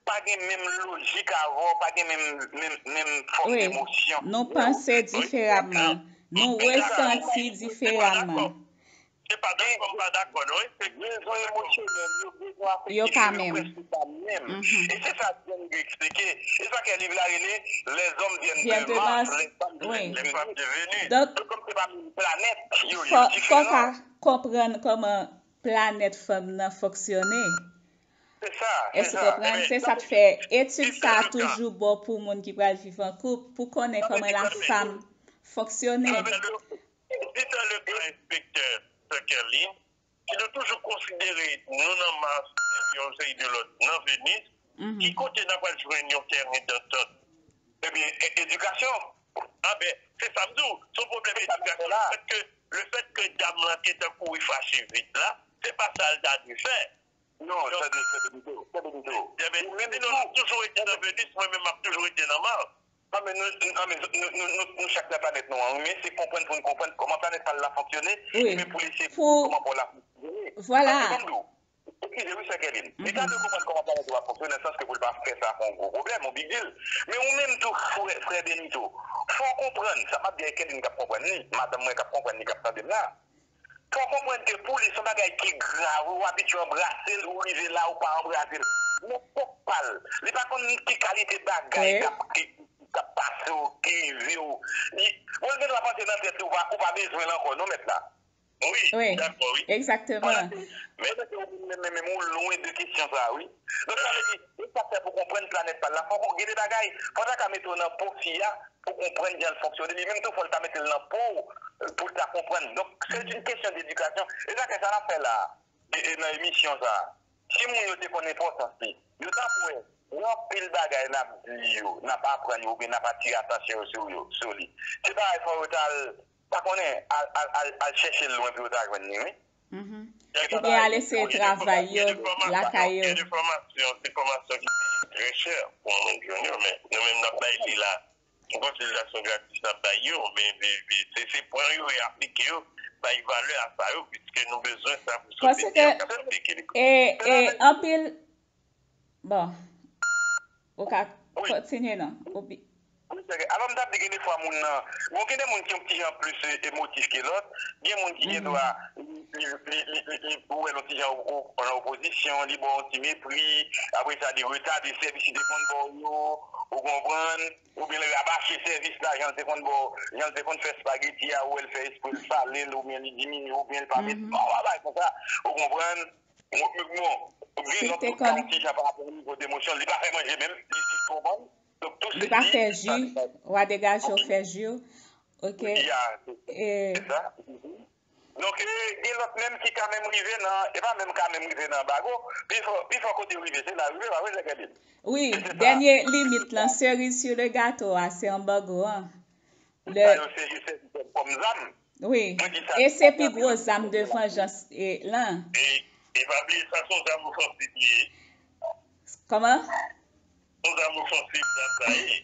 pa gen menm lojik avè w, pa gen menm, menm, menm fòm demosyon. Nou panse diferaman. Nou resanti diferaman. Se pa dakò m pa dakò non, wi. Se rezon emosyonèl yo bezwen afekte yo prensip pa menm. E se sa John Gray eksplike. E sa ke liv la rele Les hommes viennent de Mars, les femmes de Vénus. Donk, kòm se pa menm planèt, yo, yo diferan. Konprann kòman planèt fanm nan fonksyone. Se sa, se sa. Se sa k fè etid sa a toujou bon pou moun ki pral viv an koup, pou konnen kòman la fanm fonksyone. Si se le ka enspektè Sè Kèlin, ki nou toujou konsidere nou nan Mas epi yon seri de lòt nan Venis, ki kote n a pral jwenn yon tèren dantant? Ebyen, edikasyon. Anben, se sa m di w, se yon pwoblèm edikasyon. Lefètke, lefètke dam lan te tankou li fache vit la, se pa sa l ta dwe fè. Non, tande, tande pito, tande pito. Ou menm tou. Sinon, n ap toujou rete nan Venis, mwen menm m ap toujou rete nan Mas. Non, men nou, non, men nou, nou, nou, nou chak nan planèt nou an, wi, men se konprann pou n konprann kòman planèt pa l la fonksyone, epi pou l eseye konprann kòman pa w la fonksyone. Vwala. Eskize wi, sè Kèlin. Li ta dwe konprann kòman planèt ou ap fonksyone, nan sans ke pou l pa fè sa fè yon gwo pwoblèm, yon big deal. Men ou menm tou, frè, frè Benito, fò w konprann, sa m ap di a e Kèlin k ap konprann li, madanm mwen k ap konprann li, k ap tande m la. Fò w konprann ke pou li, se yon bagay ki grav, wi, ou abitye anbrase l, ou rive la, ou pa anbrase l. Nan pwòp pa l, li pa konn ki kalite bagay k ap, ki, k ap pase w, ki rive w. Li, bon, l gen dwa panse nan tèt li, ou pa, ou pa bezwen l ankò, non, mèt la. Wi, dakò, wi. Egzakteman. Men, men, men, men ou lwen de kesyon sa a, wi. Donk, sa vle di, e sa fè pou konprann planèt pa l la, fòk ou gen de bagay, fò w ta ka mete w nan po fi a, pou konprann jan l fonksyone. Li menm tou, fò l ta mete l nan po w, pou l ta konprann. Donk, se yon kesyon dedikasyon. E sa fè sa n ap fè la a, e, e nan emisyon sa a. Timoun yo te konn enpòtans li. Yo t ap wè, gen anpil bagay n ap di yo, n ap aprann yo, oubyen n ap atire atansyon yo sou yo, sou li. Se bagay fò yo t al, pa konnen, al, al, al, al chèche l lwen pou yo ta jwenn li, wi. Oubyen al eseye travay yo lakay yo. Gen de fòmasyon, se fòmasyon ki peye trè chè pou moun jwenn yo, men nou menm n ap bay li la. Yon konsiltasyon gratis n ap bay yo, men se, se pran yo e aplike yo, bay valè a sa yo, piske nou bezwen sa pou sosyete a kapab dekelope. E, e anpil, bon, ou ka kontinye non. Ou bi- Wi, sè, alò m t ap di gen de fwa moun nan, bon, gen de moun ki yon ti jan plis emotif ke lòt, gen moun ki gen dwa, li, li, li, li, li, ou wè l yon ti jan o-, o-, an opozisyon, li ba w yon ti mepri, apre sa li retade sèvis li te konn ba w yo, ou konprann, oubyen l rabache sèvis la, jan l te konn ba w, jan l te konn fè espageti a, ou wè l fè espre l sale l, oubyen li diminye, oubyen l pa met, bon, bagay konsa, ou konprann, bon, gen lòt tou ka yon ti jan pa rapò nivo demosyon, li pa fè manje menm, li jis konprann. Li pa fè ji, w a degaje w fè ji w. Ok. Donk, gen lòt menm ki ka menm rive nan, e pa menm ka menm rive nan anbago, pi fò, pi fò kote yo rive, se la yo rive, pa vre, Jacqueline? Wi, dènye limit lan, cerise sur le gâteau a, se anbago an. Tout sa yo se yo sèvi kòm zam. Wi. Mwen di sa. E se pi gwo zam de vanjans e, lan. E, e pa bliye sa se yon zam ofansif li ye. Kòman? Se yon zam ofansif zam sa ye.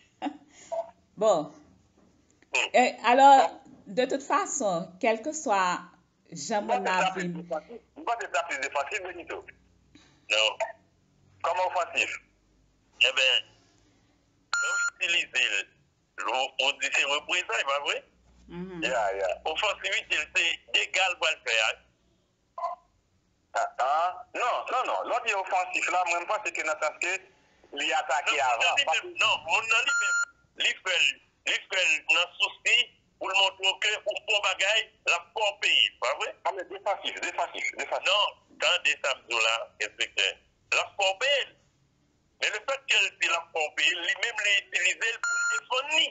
Bon. Hmm. E, alò, de tout fason, kèlkeswa jan moun nan ap vin. M panse sa plis defansif, Benito. Non. Kòman ofansif? Enben, lè w itilize l, ou, ou di se reprezay, pa vre? Mhm. Ya, ya. Ofansivite l, se dega l pral fè a. Ah, ah. Non, non, non. Lè w di ofansif la, mwen, m panse ke nan sans ke li atake avan. Non, non, li menm, non, moun nan li menm, li fè l, li fè l nan sousi pou l montre w ke ou fè yon bagay, l ap fè w peye, pa vre? Ah, men defansif, defansif, defansif. Non, tande sa m di w la, enspektè. L ap fè w peye l. Men lefètke l di l ap fè w peye l, li menm li itilize l pou l defann li.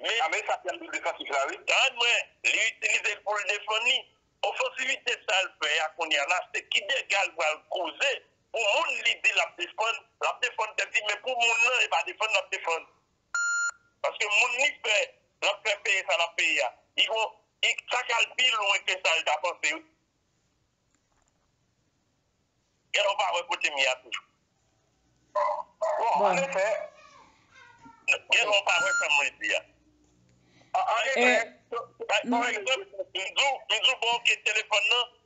Men, ah, men sa fè l defansif la, wi. Tann mwen, li itilize l pou l defann li. Ofansivite sa l fè a kounye a la, se ki dega l pral koze pou moun li di l ap defann, l ap defann tèt li, men pou moun nan, e pa defann l ap defann. Paske moun li fè, l ap fè peye sa l ap peye a. Li gon, li, sa k al pi lwen ke sa l ta panse, wi. Gen lè w pa wè kote m ye a toujou. Bon, bon. Anefè. Gen lè w pa wè sa m vle di a. An, anefè. E, pa, pa egzanp, m di w, m di w, bon, oke, telefòn nan,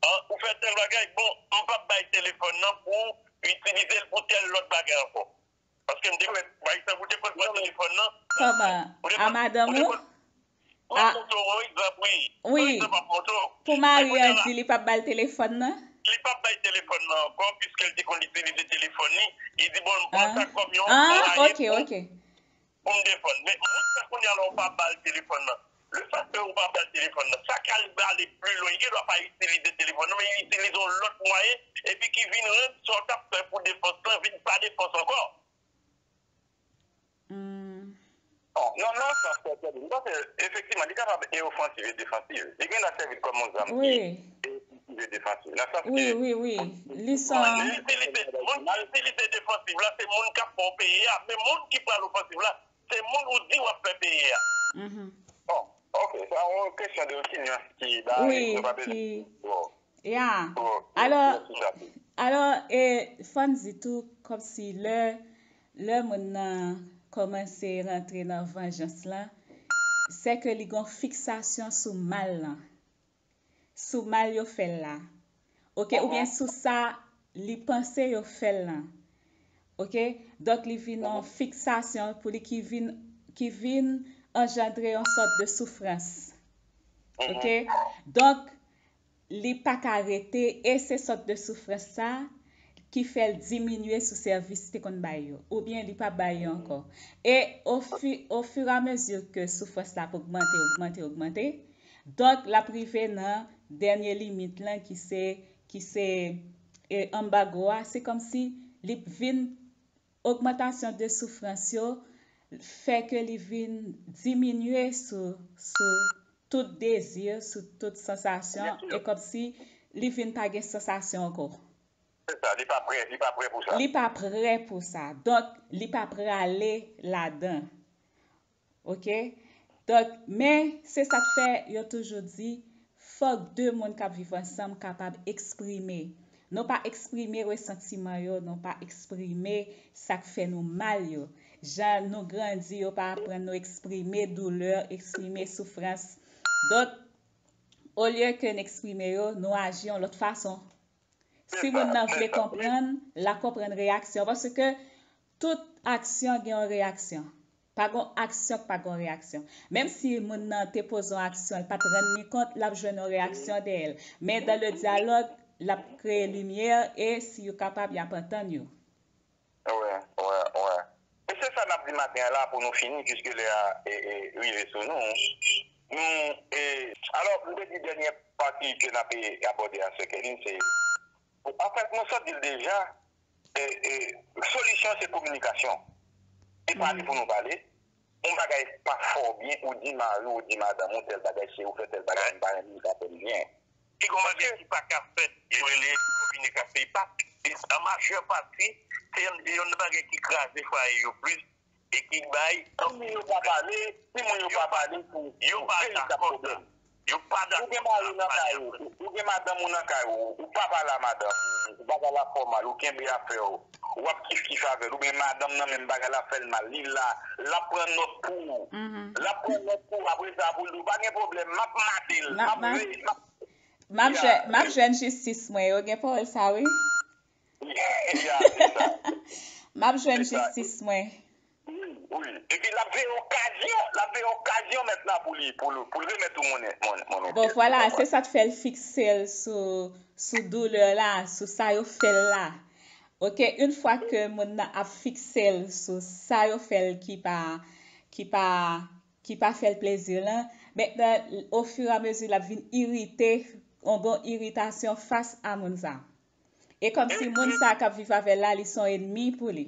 an, ou fè tèl bagay, bon, m p ap bay telefòn nan pou w itilize l pou tèl lòt bagay ankò. Paske m te kwè, pa egzanp, ou te konn pran telefòn nan. Kòman? A madanm ou? M ap montre w yon egzanp, wi. Wi. Yon egzanp m ap montre w. Pou mari an di li p ap ba l telefòn nan? Li p ap bay telefòn nan ankò, piske l te konn itilize telefòn li. Li di, bon, m pran sa kòm yon mwayen pou, pou m defann. Men moun sa kounye a la, ou pa ba l telefòn nan. Lefètke ou pa ba l telefòn nan, sa k al ale pi lwen, li gendwa pa itilize telefòn nan, men li itilize yon lòt mwayen, epi ki vin rann sa w t ap fè pou defans lan vin pa defans ankò. Hmm. Bon, nan, nan sans sa, m panse, efektivman, li kapab e ofansiv e defansiv. Li gen dwa sèvi kòm yon zam ki e ofansiv e defansiv. Nan sans ke wi, wi, wi. Li se yon moun ki itilize, moun ki itilize defansiv la, se moun k ap fè w peye a. Men moun ki pral ofansiv la, se moun ou di w ap fè peye a. Mhm. Bon, oke, sa yon kesyon de opinyon ki ba nou pa bezwen. Wi, ki Ya. Alò, alò, e, fò n di tou, kòmsi lè, lè moun nan kòmanse rantre nan vanjans lan, se ke li gon fiksasyon sou mal lan. Sou mal yo fè l la. Oke, oubyen sou sa li panse yo fè l lan. Oke? Donk, li vin yon fiksasyon pou li ki vin, ki vin anjandre yon sòt de soufrans. Oke? Donk, li pa ka rete, e se sòt de soufrans sa ki fè l diminye sou sèvis li te konn bay yo, oubyen li p ap bay yo ankò. E ofi-, ofiramezi ke soufrans la ap ogmante, ogmante, ogmante, donk, l ap rive nan dènye limit lan ki se, ki se, e, anbago a, se kòmsi li vin ogmantasyon de soufrans yo fè ke li vin diminye sou, sou tout dezi, sou tout sansasyon, e kòmsi li vin pa gen sansasyon ankò. Se sa, li pa prè, li pa prè pou sa. Li pa prè pou sa. Donk, li pa prale ladan. Oke? Donk, men, se sa k fè yo toujou di, fòk de moun k ap viv ansanm kapab eksprime. Nou pa eksprime resantiman yo, nou pa eksprime sa k fè nou mal yo. Jan nou grandi, yo pa aprann nou eksprime doulè, eksprime soufrans. Donk, olye ke n eksprime yo, nou aji yon lòt fason. Si moun nan vle konprann, l ap konprann reyaksyon. Paske tout aksyon gen yon reyaksyon. Pa gon aksyon k pa gon reyaksyon. Menm si moun nan te poze yon aksyon, l pa t rann li kont, l ap jwenn yon reyaksyon dèyè l. Men dans le dialogue, l ap kreye limyè e si yo kapab, y ap antann yo. Wè, wè, wè. E se sa n ap di maten an la pou nou fini, piske lè a, e, e, rive sou nou. Nou, e, alò, m te di dènyè pati ke n ap, e, abòde a, sè Kèlin, se, anfèt, nou sot di l deja, e, e, solisyon se kominikasyon. E pale pou nou pale. Yon bagay pa fè w byen, ou di mari w, ou di madanm ou tèl bagay, se ou fè tèl bagay, m pa renmen, li pa fè m byen. Si gon bagay ki pa ka fèt, yo rele kominikasyon. E pa, e an majè pati, se yonn, yonn nan bagay ki kraze fwaye yo plis, e ki bay timoun yo pa pale, timoun yo pa pale pou, yo pou pa dakò sa. Yo pa dakò sa. Ou gen mari nan kay ou, ou gen madanm ou nan kay ou, ou pa pale a madanm ou, ou pa pale a fè w mal, ou kenbe afè w, w ap kif kif avè l, oubyen madanm nan menm bagay la fè l mal, li la, l ap pran nòt pou ou. L ap pran nòt pou ou, apre sa pou l di w, pa gen pwoblèm, m ap mate l, m ap veye, m ap. M ap jwenn, m ap jwenn jistis mwen, yo gen pawòl sa wi. M ap jwenn jistis mwen. Wi, wi. Epi l ap veye okazyon, l ap veye okazyon mèt la pou li, pou l, pou l remèt ou monnen, monnen, monnen pyès. Bon, vwala, se sa k fè l fikse l sou, sou doulè la, sou sa yo fè l la. Oke, yon fwa ke moun nan ap fikse l sou sa yo fè l ki pa, ki pa, ki pa fè l plezi lan, mentnan, ofiramezi l ap vin irite, yon bon iritasyon fas a moun sa. E kòmsi moun sa k ap viv avè l la, li se yon ènmi pou li.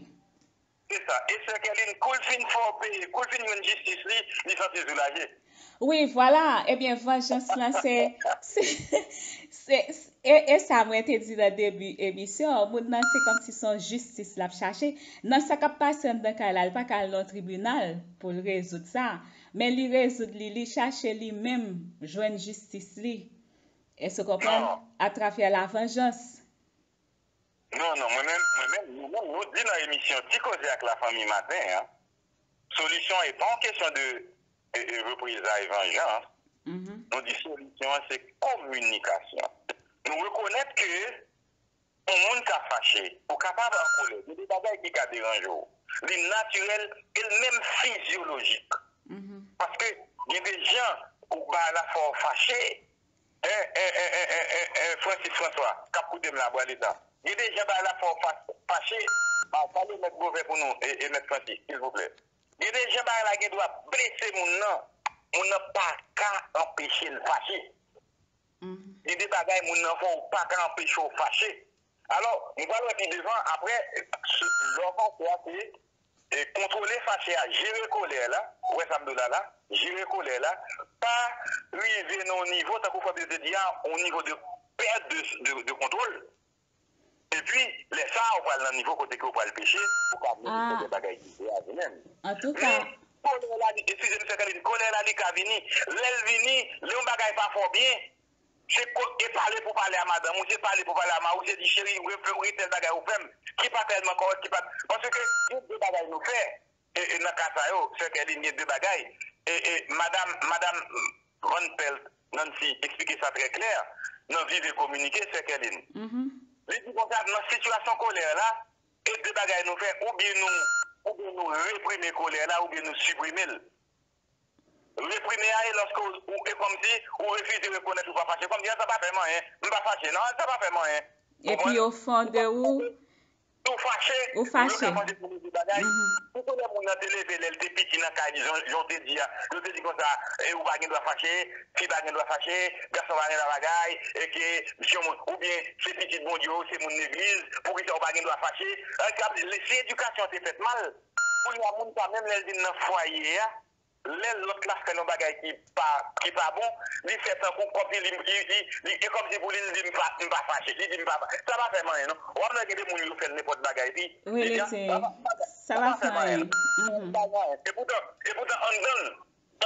Se sa. E sè Kèlin, kou l fin fè w peye, kou l fin jwenn jistis li, li santi l soulaje. Wi, vwala. Ebyen, vanjans lan, se, se, se, e, e sa mwen te di nan debi emisyon an, moun nan, se kòmsi se yon jistis l ap chache. Nan sa k ap pase anndan kay la, li pa ka al nan tribinal pou l rezoud sa. Men li rezoud li, li chache li menm jwenn jistis li. Èske w konprann? Atravè lavanjans. Non, non, mwen menm, mwen menm, nou menm, nou di nan emisyon Ti Koze ak Lafanmi maten an, solisyon an e pa yon kesyon de, e, e, reprezay, vanjans. Nou di solisyon an se kominikasyon. Nou rekonèt ke yon moun ka fache, ou kapab an kolè, gen de bagay ki ka deranje w. Li natirèl e l menm fizyolojik. Paske gen de jan ou bagay la fè w fache, E, e, e, e, e, e, e, Francis François, k ap koute m la, bwa letan. Gen de jan bagay la fè w fa- fache. A, pale mèt Grovè pou nou, e, e mèt Francis, silvouplè. Gen de jan bagay la gen dwa blese moun nan, moun nan pa ka anpeche l fache. Gen de bagay moun nan fè w pa ka anpeche w fache. Alò, nou pral wè pi devan, apre, se- lè w fache a, se e kontwole fache a, jere kolè la, ou wè sa m di w la la, jere kolè la, pa rive nan yon nivo, tankou frè Bill te di a, yon nivo de pèt de, de, de kontwòl. Epi, lè sa a, ou pral nan nivo kote ke ou pral peche, ou ka vin fè de bagay ki grave menm. Antouka. Men, kolè la, li, eskize m, sè Kèlin, kolè la, li ka vini. Lè l vini, lè yon bagay pa fè w byen, Se ko- e pale pou pale a madanm ou, se pale pou pale a mari w, se di, cheri, ou fè, ou gen tèl bagay ou fè m, ki pa tèlman kòrèk, ki pa. Paske gen de bagay nou fè, e, e nan ka sa yo, sè Kèlin, gen de bagay. E, e, madam, madam Van Pelt, Nancy, eksplike sa trè klè nan Viv e Kominike, sè Kèlin. Li di konsa, nan sitiyasyon kolè la, e de bagay nou fè, oubyen nou, oubyen nou reprime kolè la, oubyen nou siprime l. Reprime a e lòske ou, ou, e kòmsi ou refize rekonèt ou pa fache. Kòmsi, "Ah, sa pa fè m anyen. M pa fache, non, sa pa fè m anyen." Epi konprann? O fon de ou, ou fache, ou fache. Ou yo ka panse pou de bagay. Ou konnen moun nan te leve lè l te piti nan kay li, jan, jan w te di a. Yo te di konsa, e ou pa gen dwa fache, fi pa gen dwa fache, gason pa gen dwa bagay, e ke si yon moun, oubyen se pitit Bondye ou, se moun legliz, poukisa ou pa gen dwa fache? An, se edikasyon te fèt mal. Kounye a moun sa, menm lè l vin nan fwaye a, lè lòt la fè yon bagay ki pa, ki pa bon, li fè tankou kòmsi li, li, li, li, e kòmsi pou li, li di, "M pa, m pa fache." Li di, "M pa fa-, sa pa fè m anyen, non." W ap wè gen de moun yo fè l nenpòt bagay, pi, wi, li di, "Ah, sa pa, sa pa fè m anyen, non." Mhm. Sa pa fè m anyen. Epoutan, epoutan, anndan l,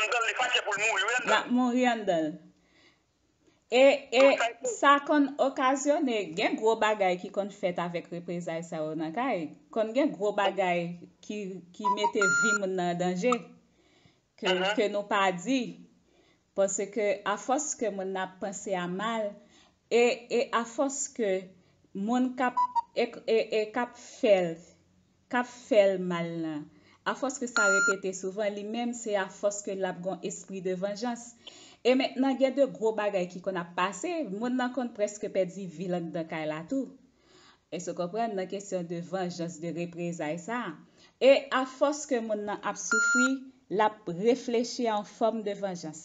anndan l, li fache pou l mouri, wi, anndan l. L ap mouri anndan l. E, e sa konn okazyone, gen gwo bagay ki konn fèt avèk reprezay sa yo nan kay. Konn gen gwo bagay ki, ki mete vi moun nan an danje, ke, ke nou pa di. Paske afòs ke moun nan ap panse a mal, e, e afòs ke moun k ap, e, e, e k ap fè l, k ap fè l mal lan, afòs ke sa repete souvan, li menm, se afòs ke l ap gen yon espri de vanjans. E mentnan, gen de gwo bagay ki konn ap pase, moun nan konn prèske pèdi vi l anndan kay la tou. Èske w konprann? Nan kesyon de vanjans, de reprezay sa a. E afòs ke moun nan ap soufri, l ap reflechi a yon fòm de vanjans.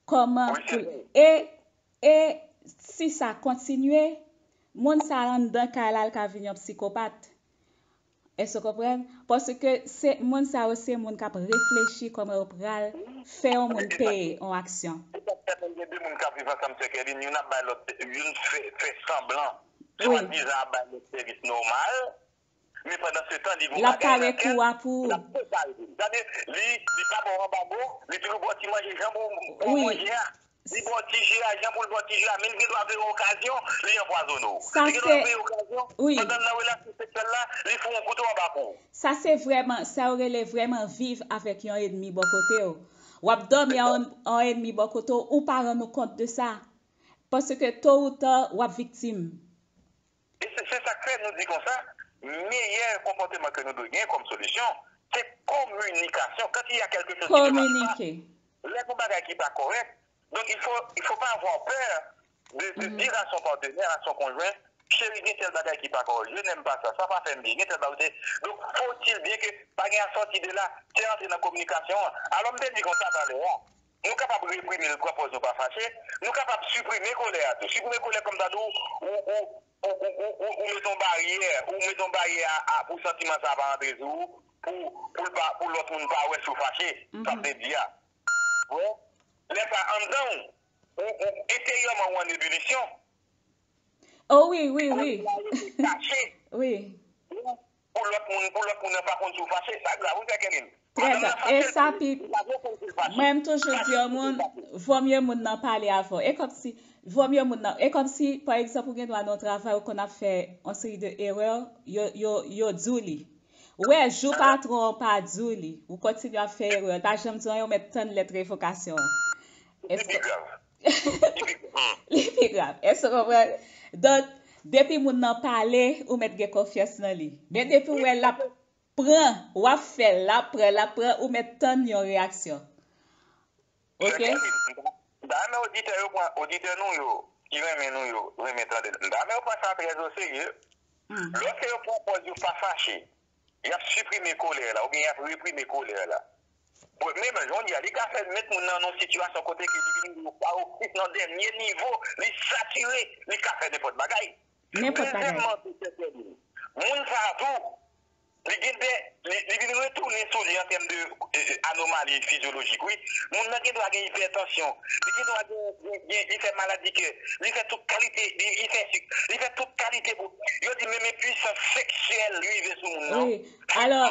Kòman pou l, e, e si sa kontinye, moun sa a anndan kay la, l ka vin yon psikopat. Èske w konprann? Paske se, moun sa yo, se moun k ap reflechi kòman yo pral fè yon moun peye yon aksyon. Se sa k fè menm gen de moun k ap viv ansanm, sè Kèlin, youn ap bay lòt, youn fè, fè sanblan, wi, swadizan ap bay lòt sèvis nòmal, Men pandan se tan, li gen yon bagay nan kè l, l ap pale de li. Sa vle di, li, li pa ba w anbago, li toujou ba w ti manje jan pou, pou w manje a. Li ba w ti je a jan pou l ba w ti je a, men li gendwa veye okazyon, li anpwazone w. Li gendwa veye okazyon, pandan l nan relasyon seksyèl la, li foure yon kouto anba kou w. Sa se vrèman, sa yo rele vrèman viv avèk yon ènmi bò kote w. W ap dòmi ak yon, yon ènmi bò kote w, ou pa rann ou kont de sa. Paske to ou ta, w ap viktim. E se, se sa k fè nou di konsa, meyè konpòteman ke nou dwe gen kòm solisyon, se kominikasyon. Quand il y a quelque chose qui ne marche pas, lè gen yon bagay ki pa kòrèk, donc il faut, il faut pas avoir peur de, de dire à son partenaire, à son conjoint, chéri, gen tèl bagay ki pa kòrèk, je n'aime pas ça, sa pa fè m byen, gen tèl bagay. Donc, faut-il bien que pa gen à sortir de là, se antre nan kominikasyon an. Alò, m te di konsa talè a, nou kapab reprime l, pran pòz nou pa fache, nou kapab siprime kolè a tou. Siprime kolè kòm ta di w, ou, ou, ou, ou, ou, ou, ou mete yon baryè, ou mete yon baryè a, a, pou santiman sa a pa rantre sou ou, pou, pou l pa, pou lòt moun pa wè si w fache, sa m te di a. Bon, lè sa anndan w, ou, ou, enteryèman ou an ebilisyon. Oh wi, wi, wi. Wi. Pou lòt moun, pou lòt moun nan pa konn si w fache, sa grav wi, Jacqueline. Trè grav. E sa pi, mwen m toujou di yon moun, vò mye moun nan pale avè w. E kòmsi, vò mye moun nan, e kòmsi, pa egzanp, ou gen dwa nan yon travay, ou konn ap fè yon seri de erè, yo, yo, yo di w li. Ou wè, jou patwon an pa di w li, ou kontinye ap fè erè, l pa janm di w anyen, ou mèt tann lèt revokasyon an. Li pi grav. Li pi grav. Èske w konprann? Donk, depi moun nan pale, ou mèt gen konfyans nan li. Men depi w wè l ap pran, w ap fè l, l ap pran, l ap pran, ou mèt tann yon reyaksyon. Ok? M ta renmen oditè yo pran, oditè nou yo, ki renmen nou yo, renmen tande l. M ta renmen yo pran sa trè o serye. Lòske yo pran pòz yo pa fache, y ap siprime kolè la, oubyen y ap reprime kolè la. Premye, men jodi a, li ka fè met moun nan yon sitiyasyon kote ke li vin yon paroksis nan dènye nivo, li satire, li ka fè nenpòt bagay. Nenpòt bagay. Dezyèmman, tou, Jacqueline, moun sa a tou, li gen de, li, li vin retounen sou li an tèm de, eh, anomali fizyolojik, wi. Moun nan gen dwa gen ipètansyon, li gen dwa gen, gen, gen, li fè maladi kè, li fè tout kalite, li, li fè sik, li fè tout kalite pou, yo di menm enpwisans seksyèl rive sou moun nan. Wi, alò,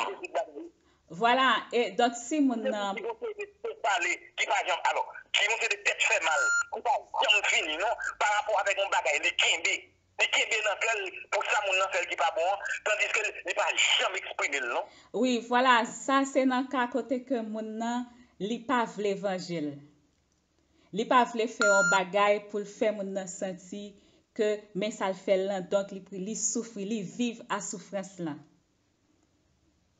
vwala, e, donk, si moun nan. Ki gon seri de tèt pale, ki pa janm, alò, ki gon seri de tèt fè mal, ki pa janm fini, non, pa rapò avèk yon bagay, li kenbe. Li kenbe nan kè l pou sa moun nan fè l ki pa bon an, tandiske li pa janm eksprime l, non. Wi, vwala, sa se nan ka kote ke moun nan, li pa vle vanje l. Li pa vle fè yon bagay pou l fè moun nan santi ke men sa l fè l lan, donk li, li soufri, li viv a soufrans lan.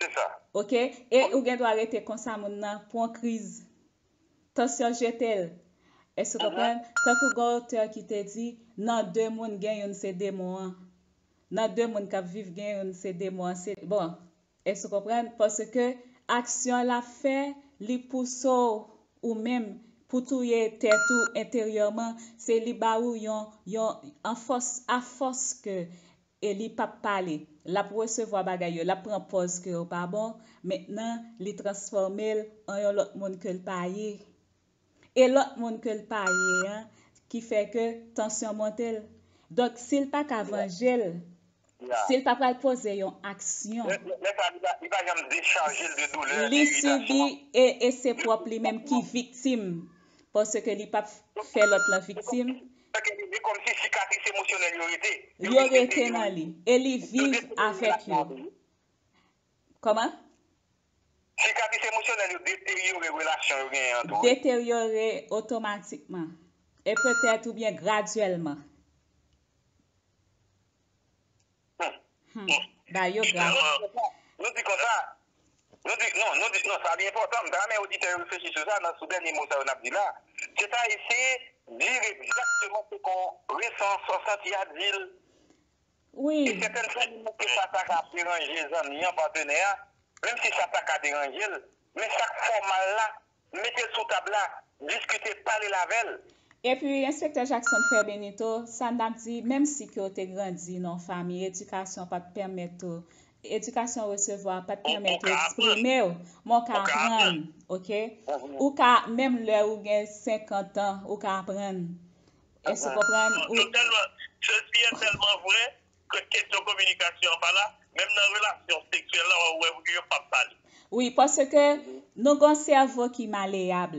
Se sa. Ok? E ou gen dwa rete konsa moun nan pran kriz. Tansyon jete l. Èske w konprann? Tankou gen otè ki te di, nan de moun gen youn se demon an. Nan de moun k ap viv gen youn se demon an. Se, bon, èske w konprann? Paske aksyon l ap fè, li pouse w ou menm pou touye tèt ou enteryèman. Se li ba ou yon, yon, an fòs, afòs ke e li p ap pale. L ap resevwa bagay yo, l ap pran pòz ke yo pa bon. Mentnan, li transfòme l an yon lòt moun ke l pa ye. E lòt moun ke l pa ye an, ki fè ke tansyon monte l. Donk, si l pa ka vanje l, si l pa pral poze yon aksyon, li sibi e, e se pwòp li menm ki viktim. Paske li p ap fè lòt lan viktim. Fè ke li, li kòmsi sikatris emosyonèl yo rete. Yo rete nan li. E li viv avèk yo. Kòman? Sikatris emosyonèl yo deteryore relasyon yo genyen an tou, wi. Deteryore otomatikman. E petèt oubyen gradyèlman. Hmm. Bagay yo grav. Nou di konsa, nou di, non, nou di, non, sa li enpòtan. M ta renmen oditè yo reflechi sou sa, nan, sou dènye mo sa yo n ap di la. Se ta eseye di l egzakteman se kon resan, sa w santi a, di l. Wi. E sètèn fwa, menm ke sa ta ka deranje zanmi an, patnè a, menm si sa ta ka deranje l, men sa k fè w mal la, mete l sou tab la, diskite, pale l avè l. Epi, Enspektè Jackson Frè Benito, sa n ap di, menm si ke w te grandi nan yon fanmi, edikasyon pa t pèmèt ou, edikasyon w resevwa pa t pèmèt ou eksprime w, men w ka aprann, oke? Ou ka, menm lè ou gen senkant an, ou ka aprann. Èske w konprann? Ou tèlman, Chelsea, tèlman vrè ke kesyon kominikasyon an pa la, Menm nan relasyon seksyèl la, w ap wè yo p ap pale. Wi, paske nou gen yon sèvo ki maleyab.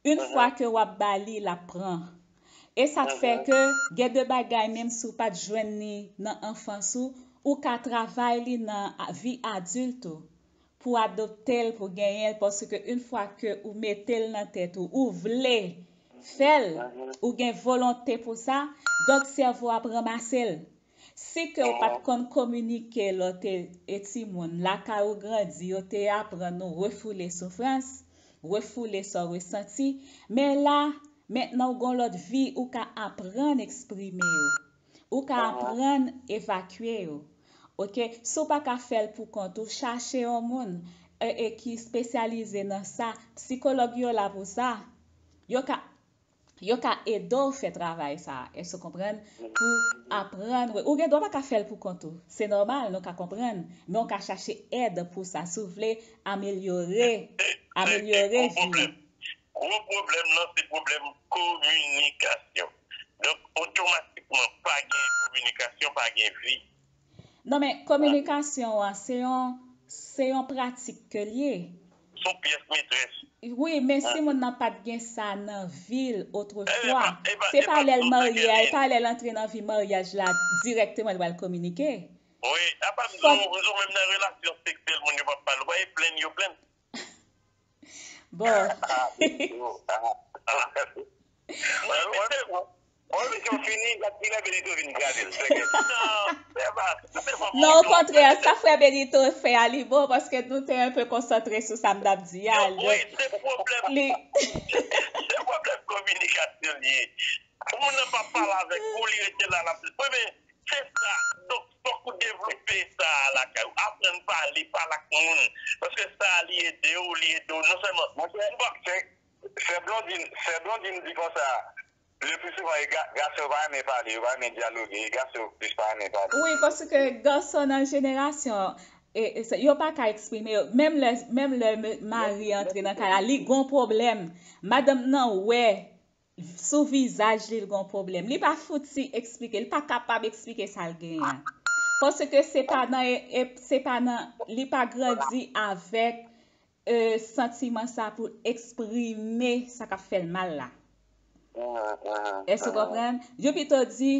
Yon fwa ke w ap ba li, l ap pran. E sa k fè ke gen de bagay, menm si w pa t jwenn li nan anfans ou, ou ka travay li nan a- vi adilt ou, pou adopte l, pou genyen l, paske yon fwa ke ou mete l nan tèt ou, ou vle fè l, ou gen volonte pou sa, donk sèvo ap ranmase l. Si ke w pa t konn kominike lè w te e timoun, lakay ou grandi, yo te aprann ou refoule soufrans, refoule sa w resanti, men la, mentnan w gen yon lòt vi, ou ka aprann eksprime yo. Ou ka aprann evakye yo. Oke? Si w pa ka fè l pou kont ou, chache yon moun e, e ki espesyalize nan sa. Sikològ yo la pou sa. Yo ka, yo ka ede w fè travay sa a. Èske w konprann? Pou aprann. Ou gen dwa pa ka fè l pou kont ou. Se nòmal, nou ka konprann. Men w ka chache èd pou sa. Si w vle amelyore, amelyore vi w. Gwo pwoblèm nan se pwoblèm kominikasyon. Donk, otomatikman, pa gen kominikasyon, pa gen vi. Non, men kominikasyon an, se yon, se yon pratik ke l ye. Se yon pyès metrès. Wi, men si moun nan pa t gen sa nan vi l otrefwa, se pa lè l marye a, e pa lè l antre nan vi maryaj la dirèkteman li pral kominike. Wi, apa m di w, menm nan relasyon seksyèl, moun yo p ap pale, ou pa e plenn yo plenn. Bon. Wi, misyon fini, gad kilè Benito vin gade l. Non, okontrè, sa frè Benito fè a li bon, paske nou te enpe konsantre sou sa m t ap di a. Wi, se pwoblèm. Se pwoblèm kominikasyon li ye. Pou moun nan pa pale avèk ou, li rete la, l ap. Wi, men se sa. Donk, fòk ou devlope sa lakay ou. Aprann pale, pale ak moun. Paske sa, li ede w, li ede w. Non sèlman. Monchè, sè, sè Blondine, sè Blondine di konsa, le pli souvan, e ga, gason yo pa renmen pale, yo pa renmen dyaloge, e gason yo plis pa renmen pale. Wi, paske gason nan jenerasyon, e, e, se- yo pa ka eksprime yo. Menm lè, menm lè me- mari antre nan kay la, li gon pwoblèm. Madanm nan wè sou vizaj li, l gon pwoblèm. Li pa fouti eksplike, li pa kapab eksplike sa l genyen an. Paske se pa nan, e, e, se pa nan, li pa grandi avèk e, santiman sa pou eksprime sa k ap fè l mal la. Èske w konprann? Yo pito di,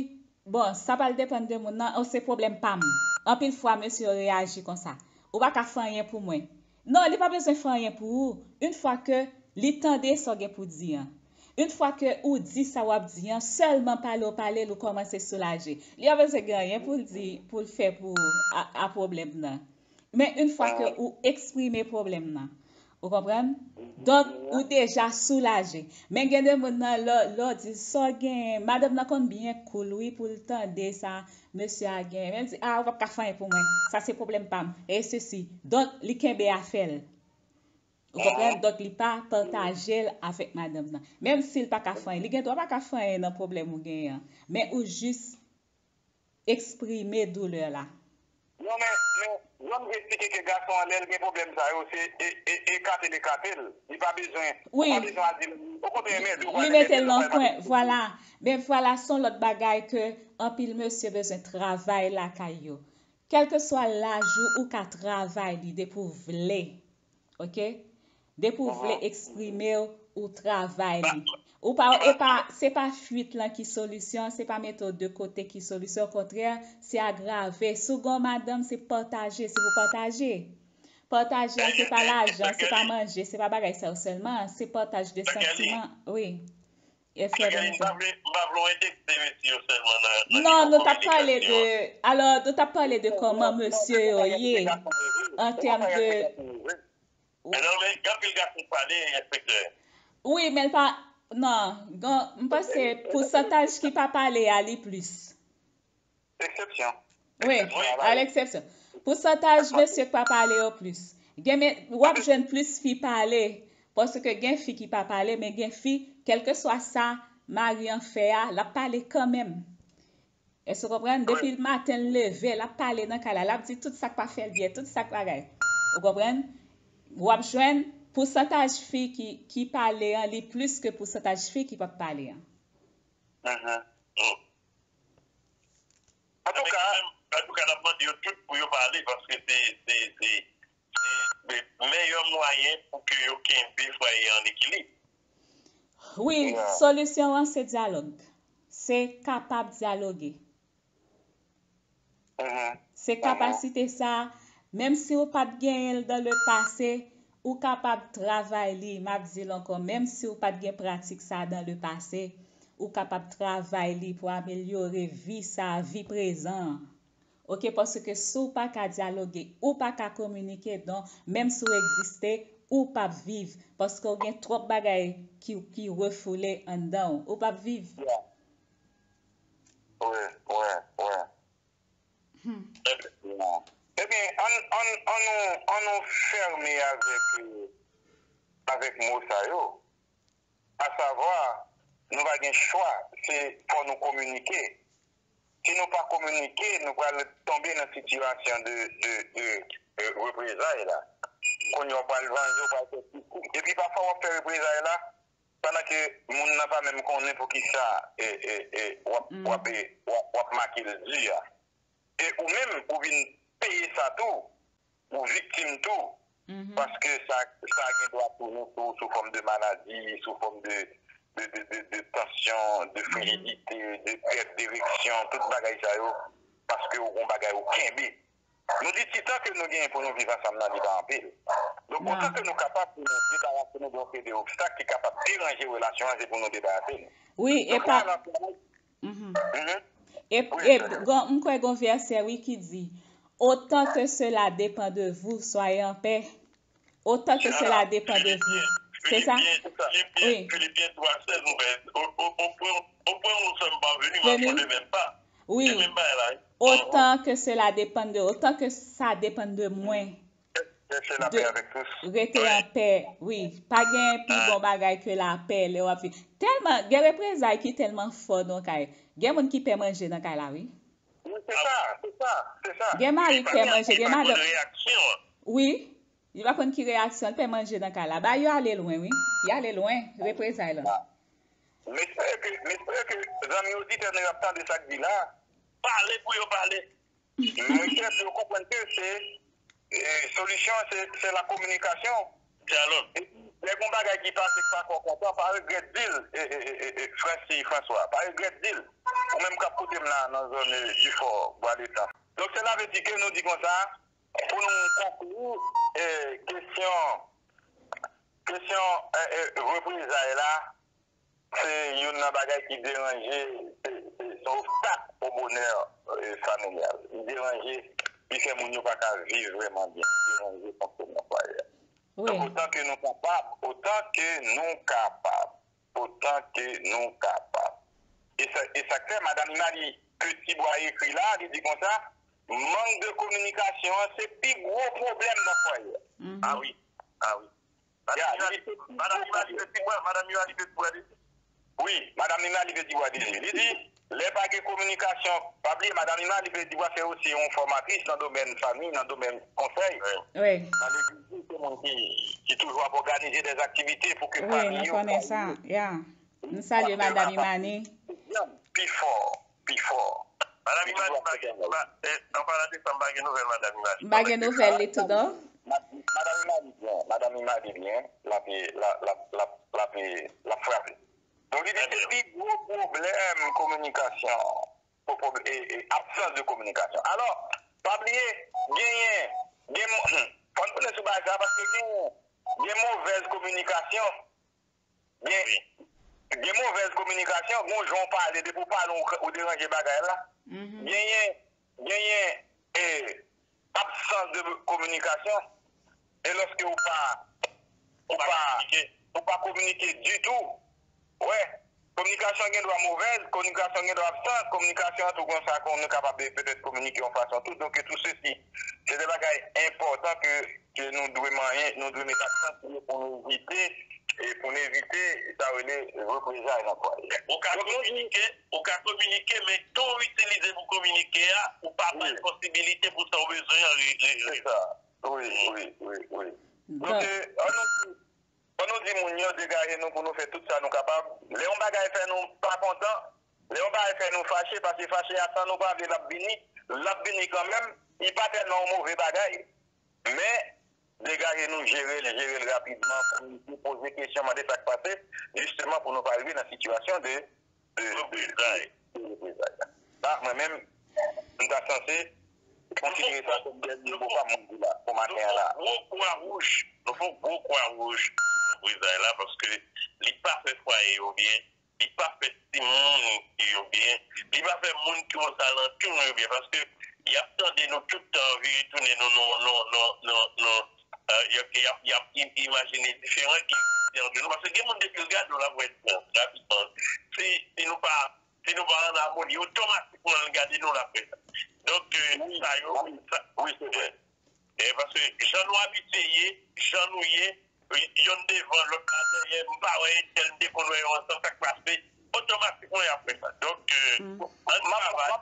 bon, sa pral depann de moun nan, o se pwoblèm pa m. Anpil fwa, mesye yo reyaji konsa. Ou pa ka fè anyen pou mwen. Non, li pa bezwen fè anyen pou ou. Yon fwa ke li tande sa w gen pou di an. Yon fwa ke ou di sa w ap di an, sèlman pale w pale l, ou kòmanse soulaje. Li pa bezwen gen anyen pou l di, pou l fè pou ou a, a pwoblèm nan. Men yon fwa ke ou eksprime pwoblèm nan, ou konprann? Donk, ou deja soulaje. Men gen de moun nan, lè, lè w di sa w genyen, madanm nan konn byen cool, wi, pou l tande sa mesye a genyen. Men l di, a, ou p ap ka fè anyen pou mwen. Sa se pwoblèm pa m. E sesi. Donk, li kenbe afè l. Ou konprann? Donk, li pa pataje l avèk madanm nan. Menm si l pa ka fè anyen, li gen dwa pa ka fè anyen nan pwoblèm ou genyen an. Men ou jis eksprime doulè la. Non, men, men, jan m te eksplike ke gason an, lè l gen pwoblèm sa yo, se e, e, ekate l ekate l. Li pa bezwen, ou Wi. pa bezwen al di l, okontrè, mède, ou Li pral mete mède l l, nan ou yon pral kwen. Vwala. Men vwala, se yon lòt bagay ke anpil mesye bezwen travay lakay yo. Kèlkeswa laj ou, ou ka travay li depi w vle. Oke? Depi w vle eksprime w, ou travay li. Ou pa, e pa, se pa fuit lan ki solisyon, se pa mete w de kote ki solisyon. Okontrè, se agrave. Si w gen yon madanm, se pataje, se pou pataje. Pataje a, se pa lajan, se pa manje, se pa bagay sa yo sèlman, se pataj de santiman. Wi. E frè Benito. Non, nou t ap pale de, alò, nou t ap pale de kòman mesye yo ye an tèm de. Men non, men gen anpil gason k pale, enspektè. Wi, men l pa, non, m panse pousantaj ki pa pale a, li plis. Eksepsyon. Wi, a leksepsyon. Pousantaj mesye k pa pale yo plis. Gen, men, w ap jwenn plis fi pale, paske gen fi ki pa pale, men gen fi, kèlkeswa sa mari an fè a, l ap pale kanmenm. Èske w konprann? Depi l maten l leve, l ap pale nan kay la, l ap di tout sa k pa fè l byen, tout sa k bagay. Ou konprann? W ap jwenn pousantaj fi ki, ki pale an, li plis ke pousantaj fi ki p ap pale an. Antouka, Antouka, n ap mande yo tout pou yo pale, paske se, se, se, se meyè mwayen pou ke yo kenbe fwaye an ekilib. Wi, solisyon an se dyalòg. Se kapab dyaloge. Se kapasite sa, menm si w pa t genyen l dans le passé, ou kapab travay li, m ap di l ankò, menm si w pa t gen pratik sa dans le passé, ou kapab travay li pou amelyore vi sa, vi prezan an. Oke, paske si w pa ka dyaloge, ou pa ka kominike, donk, menm si w egziste, ou p ap viv, paske w gen twòp bagay ki, ki refoule anndan w. Ou p ap viv. Wi, wi, wi. Ebyen, an, an, an nou, an nou fèmen avèk, avèk mo sa yo. Asavwa, nou pa gen chwa, se fò nou kominike. Si nou pa kominike, nou pral tonbe nan sitiyasyon de, de, de reprezay la. Kounye a w pral vanje, w pral fè sisi. Epi pafwa w ap fè reprezay la, pandan ke moun nan pa menm konnen poukisa w ap make l di a. E ou menm, ou vin peye sa tou, ou viktim tou, paske sa, sa gen dwa tounen sou, sou fòm de maladi, sou fòm de, de, de, de, de tansyon, de frigidite, de pèt dereksyon, tout bagay sa yo, paske ou gon bagay ou kenbe. Nou di ti tan ke nou genyen pou nou viv ansanm nan, li pa anpil. Donk, otan ke nou kapab pou nou debarase nou de yon seri de obstak ki kapab deranje relasyon an, se pou nou debarase nou. Wi, e pa. E, e m kwè gon vèsè, wi, ki di, Autant que cela dépend de vous, soyez en paix. Autant que cela dépend de vous. C'est ça? Oui. Philippiens trois seize, nous fait, au, au, au point, au point où nous sommes parvenus, marchons de même pas. Oui. Autant que cela dépend de, autant que ça dépend de moi. De rete an pè, wi. Pa gen pi bon bagay ke lapè lè w ap viv. Tèlman, gen reprezay ki tèlman fò nan kay. Gen moun ki pè manje nan kay la, wi. Gen mari k pè manje, gen madanm. Wi. Li pa konn ki reyaksyon, l pè manje nan kay la. Ba yo ale lwen, wi. Y ale lwen, reprezay lan. M espere ke, m espere ke zanmi oditè nou yo ap tande sa k di la. Pale pou yo pale. Mwen chèf, yo konprann ke se, solisyon an, se, se la kominikasyon. Dyalòg. Lè gon bagay ki pase k pa fè w kontan, pa regrèt di l, Francis François, pa regrèt di l. Ou menm k ap koute m la nan zòn Difò, Bwa Letan. Donk, sela vle di ke nou di konsa, pou nou konkli kesyon, kesyon reprezay la, se youn nan bagay ki deranje, se yon obstak o bonè familyal. Li deranje, li fè moun yo pa ka viv vrèman byen. Li deranje fonksyonman fwaye a. Donk, otan ke nou kapab, otan ke nou kapab, otan ke nou kapab. E sa, e sa k fè Madanm Imani Petibwa ekri la, li di konsa, mank de kominikasyon an se pi gwo pwoblèm nan fwaye a. A wi, a wi. Madanm Imani Petibwa, Madanm Imani Petibwa, li di. Wi, Madanm Imani Petibwa, li di. Li di, lè pa gen kominikasyon, pa bliye, Madanm Imani Petibwa se osi yon fòmatris nan domèn fanmi, nan domèn konsèy. Nan legliz, se moun ki, ki toujou ap òganize dè aktivite pou ke fanmi yo. Wi, nou konnen sa. Nou salye Madanm Imani. Pi fò, pi fò. Madanm Imani, m pa gen, m pa, eh, an palan de sa, m pa gen nouvèl Madanm Imani. M pa gen nouvèl li tou, non? Madanm Imani byen, Madanm Imani byen, l ap, l ap, l ap, l ap, l ap frape. Donk, li di se pi gwo pwoblèm kominikasyon, absans de kominikasyon. Alò, pa bliye, genyen, gen, fò n tounen sou bagay sa, paske genyen, gen movèz kominikasyon, Gen, gen movèz kominikasyon, gon jan w pale, depi w pale, ou, ou deranje bagay la. Genyen, genyen e, absans de kominikasyon. E lòske ou pa, ou pa, ou pa kominike ditou, wè, kominikasyon gen dwa movèz, kominikasyon gen dwa absans, kominikasyon an tou gon sa kon nou kapab petèt kominike yon fason tou. Donk, tou sesi, se de bagay enpòtan ke ke nou dwe manyen, nou dwe met aksan sou yo pou nou evite, e pou n evite sa yo rele reprezay nan fwaye. Ou ka kominike, ou ka kominike, men tan w itilize pou kominike a, ou pa bay posibilite pou sa w bezwen an. Se sa. Wi, wi, wi, wi. Donk, an nou di, an nou di moun yo degaje nou pou nou fè tout sa nou kapab. Lè yon bagay fè nou pa kontan, Lè yon bagay fè nou fache, paske fache a san nou pa vle l ap vini, l ap vini kanmenm, li pa tèlman yon move bagay. Men, degaje nou, jere l, jere l rapidman, kominike, poze kesyon, mande sa k pase, jisteman pou nou pa rive nan sitiyasyon de, de, de, de reprezay. Sa, mwen menm, m ta sanse konsidere sa kòm dènye mo pa m di la, pou maten an la. Gwo kwa wouj, nou fè yon gwo kwa wouj sou reprezay la, paske li pa fè fwaye yo byen, li pa fè timoun yo byen, li pa fè moun ki konsa alantou nou yo byen, paske y ap tande nou tout tan, vire tounen nou, nou, nou, nou, nou, nou, euh, y ap, y ap, y ap im- imajine diferan ki diferan de nou, paske gen moun depi l gade w l ap wè diferans rapidman. Si, si nou pa, si nou pa an amoni, otomatikman l gade nou l ap wè sa. Donk, euh, sa yo, sa, wi, se vre. E paske jan nou abitye ye, jan nou ye, yonn devan, lòt la dèyè, m pa wè entèl, m te konn wè yo ansanm, sa k pase, otomatikman y ap fè sa. Donk, euh, ann travay.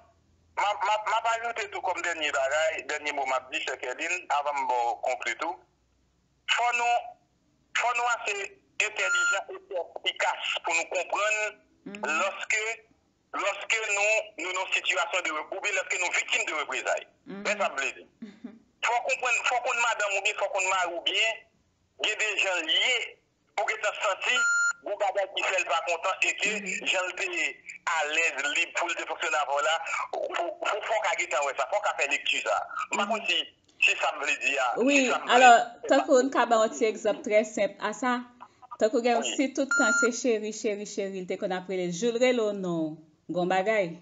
M ap, m ap, m ap, m ap ajoute tou kòm dènye bagay, dènye mo m ap di, sè Kerline, avan m ba w konkli tou. Fò nou, fò nou ase entèlijan e pèspikas pou nou konprann lòske lòske nou, nou nan sitiyasyon de, oubyen lòske nou viktim de reprezay. Men sa m vle di. Fò w konprann, fò w konn madanm ou byen, fò w konn mari w byen, gen de jan l ye, ou gentan santi gon bagay ki fè l pa kontan e ke jan l te alèz, lib pou l te fonksyone avè w la, pou, pou fò w ka gentan wè sa, fò w ka fè lekti sa. M pa konn si se sa m vle di a. Wi, se sa m vle alò, tankou n ka ba yon ti egzanp trè senp a sa. Tankou gen yon, si tout tan se cheri, cheri, cheri, l te konn ap rele l, jou l rele w non, gon bagay.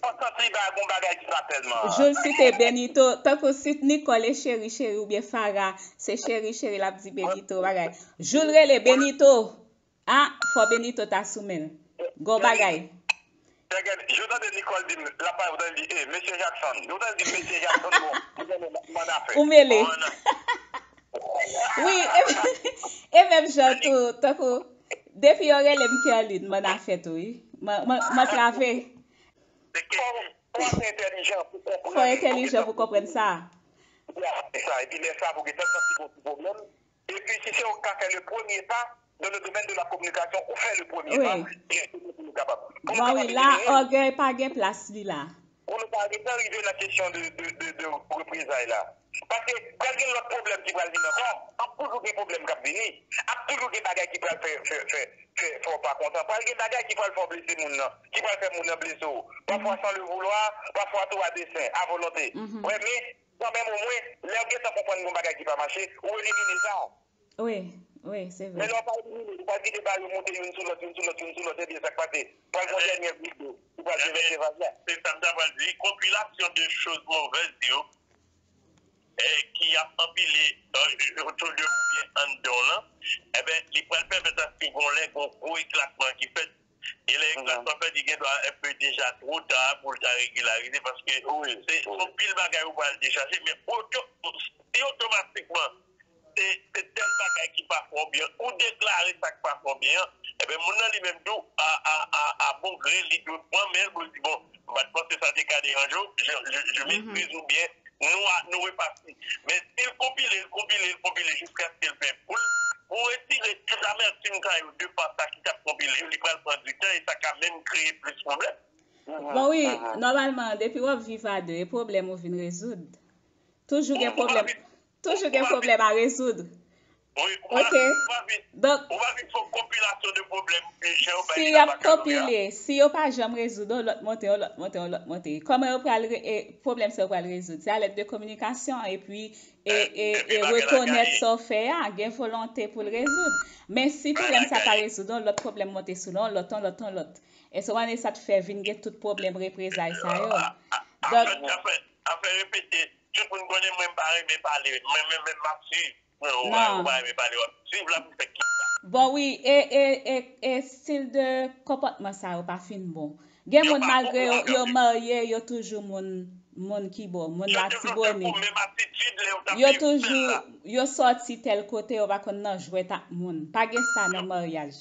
Fò santi ba gon bagay ki pa tèlman. Jou l site Benito, tankou si Nicole e cheri, cheri, oubyen Farah, se cheri, cheri, l ap di Benito, bagay. Jou l rele Benito, a, fò Benito ta sou men l. Gon bagay. Tègèt, jou tande Nicole di m, l ap pale, ou tande l di, e, mesye Jackson. Ou tande l di, mesye Jackson, bon, ou tande m ann afè. Ou mele. Wi, e, e menm jan tou, tankou, depi yo rele m Kerline, m ann afè tou, wi. M, m, m antrave. Fò, fò w entèlijan pou konprann. Fò w entèlijan pou konprann sa. Sa, epi lè sa, pou gentan santi gon ti pwoblèm. Epi si se ou k ka fè le premye pa dans le domaine de la communication, ou fè le premye pa, wi, directement pou nou kapab. Pou nou kapab elimine. Bon, wi, la, ògèy pa gen plas li la. Pou nou pa gentan rive nan kesyon de, de, de, de reprezay la. Paske pral gen lòt pwoblèm ki pral vin ankò. Ap toujou gen pwoblèm k ap vini. Ap toujou gen bagay ki pral fè, fè, fè, fè, fè w pa kontan. Pral gen bagay ki pral fè w blese moun nan, ki pral fè moun nan blese w. Pafwa sans le vouloir, pafwa tou a dessein, à volonté. Wè, men kanmenm omwen, lè w gentan konprann gon bagay ki pa mache, ou elimine sa. Wi, wi, se vre. Men lè w pa elimine, ou pral kite bagay yo monte youn sou lòt, youn sou lòt, youn sou lòt, ebyen sa k pase? Pral gon dènye gout dlo, ou pral devèse vaz la. Se sa m ta pral di, konpilasyon de choz movèz yo, eh, ki ap anpile, eh, otou de ou byen anndan w lan, enben, li pral pèmèt aske gon lè gon gwo eklatman ki fèt. E lè eklatman fèt, li gendwa enpe deja twò ta pou l ta regilarize, paske se, se yon pil bagay ou pral dechaje, men oto-, si otomatikman se, se tèl bagay ki pa fè w byen, ou deklare sa k pa fè w byen an, enben, moun nan li menm tou, a, a, a, a bon gre, li dwe pran men l pou l di, bon, m pa t panse sa te ka deranje w, je, je, je m'excuse, oubyen nou a, nou repati. Men si l konpile, l konpile, l konpile jiskaske l fè boul, pou retire tout amètim sa yo de pa sa ki t ap konpile yo, li pral pran ditan e sa ka menm kreye plis pwoblèm. Bon, wi, nòmalman, depi w ap viv a de, e pwoblèm ou vin rezoud. Toujou gen pwoblèm. Toujou gen pwoblèm a rezoud. Wi, ou pa, ok, ou pa vin, donk, ou pa vin fè yon konpilasyon de pwoblèm, jan yo bay nan bakalorya. Si y ap konpile, si yo pa janm rezoud, yon lòt monte, yon lòt monte, yon lòt monte. Kòman yo pral re-, e, pwoblèm sa yo pral rezoud? Se a lèd de kominikasyon, epi, e, e, e rekonèt sa w fè a, gen volonte pou l rezoud. Men si pwoblèm sa pa rezoud, yon lòt pwoblèm monte sou l, yon lòt, yon lòt, yon lòt. Èske w konnen sa t fè vin gen tout pwoblèm reprezay sa yo? Donk, afè, afè, afè repete, tout moun konnen mwen m pa renmen pale, mwen menm, menm m ap swiv. Mwen, ou pa, ou pa renmen pale, w ap swiv la pou fè kisa? Bon, wi, e, e, e, e stil de konpòtman sa yo pa fin bon. Gen moun, malgre yo, yo marye, yo toujou moun, moun ki bò, moun Latibonit. Yo toujou, yo sòti tèl kote, yo pa konn nan jwèt ak moun. Pa gen sa nan maryaj.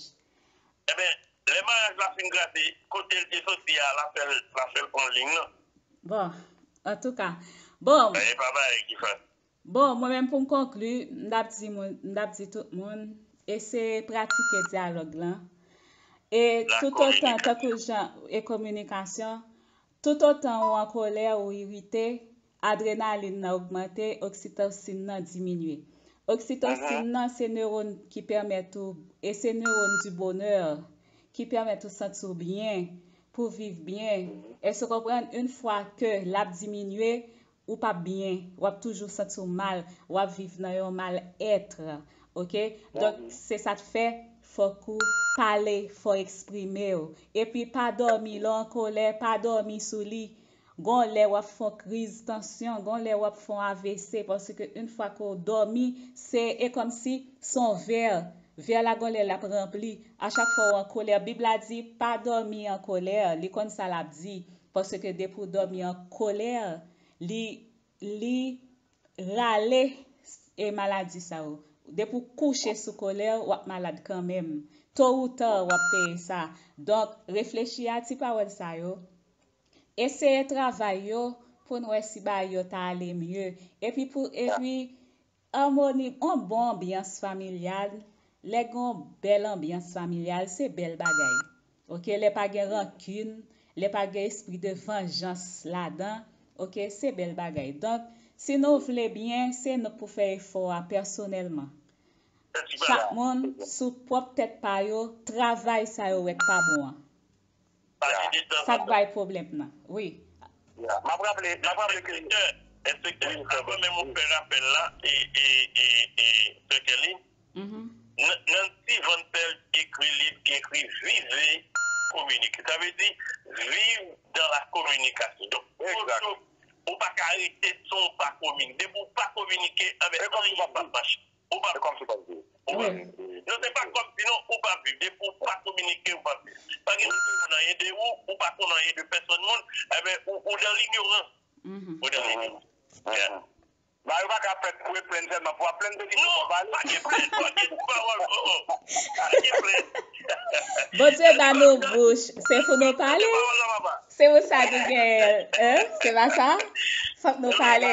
Enben, lè maryaj la fin grate, kote l te soti a, l a fè l, l a fè l pran liy nan. Bon, antouka. Bon. E pa bagay ki fèt. Bon, mwen menm pou m konkli, m t ap di moun, m t ap di tout moun, eseye pratike dyalòg lan. E toutotan, tankou jan, e kominikasyon, Toutotan ou an kolè, ou irite, adrenalin nan ogmante, oksitosin nan diminye. Oksitosin nan se newòn ki pèmèt ou, e se newòn di bonè ki pèmèt ou santi w byen, pou viv byen. Èske w konprann? Yon fwa ke l ap diminye, ou p ap byen, w ap toujou santi w mal, w ap viv nan yon mal èt. Oke? Donk, se sa k fè, fòk ou pale, fò w eksprime w. Epi, pa dòmi, lè w an kolè, pa dòmi sou li. Gon lè w ap fè yon kriz tansyon, gon lè w ap fè yon A V C, paske yon fwa ke w dòmi, se, e kòmsi se yon vè. Vè la gon lè l ap ranpli. A chak fwa w an kolè, Bib la di, pa dòmi an kolè. Li konn sa l ap di. Paske depi w dòmi an kolè, li, li rale e maladi sa yo. Depi w kouche sou kolè, w ap malad kanmenm. To ou ta, w ap peye sa. Donk, reflechi a ti pawòl sa yo. Eseye travay yo pou n wè si bagay yo ta ale mye. Epi pou, epi, amoni, yon bon anbyans familyal, lè gen yon bèl anbyans familyal, se bèl bagay. Oke, lè pa gen rankin, lè pa gen espri de vanjans ladan, oke, se bèl bagay. Donk, si nou vle byen, se nou k pou fè efò a pèsonèlman. Chak moun, sou pwòp tèt pa yo, travay sa yo wè k pa bon an. Sa k bay pwoblèm nan. Wi. M ap raple, m ap raple ke... Enspektè, enspektè, avan menm ou fè rapèl la, e, e, e, e, Sè Kelly, nan, nan Steven Pell ekri liv ki ekri Vive, communiquer. Sa vle di, viv dans la communication. Donk, ou pa ka rete san w pa kominike. Depi w pa kominike, anben, anyen p ap mache. Ou p ap viv. Ou p ap viv. Non, se pa kòmsi non, ou p ap viv. Depi w pa kominike, ou p ap viv. Pa gen moun ki konn anyen de ou, ou pa konn anyen de pèsòn moun, enben, ou, ou dans l'ignorance. Ou dans l'ignorance. Yeah. Ba yo pa ka fèt kwe plenn sèlman pou ap plenn, se li pou pale. Non, pa gen plenn, pa gen pawòl, oh, oh. Pa gen plenn. Bondye ba nou bouch, se pou nou pale. Se pou sa nou genyen, hein? Se pa sa? Fòk nou pale.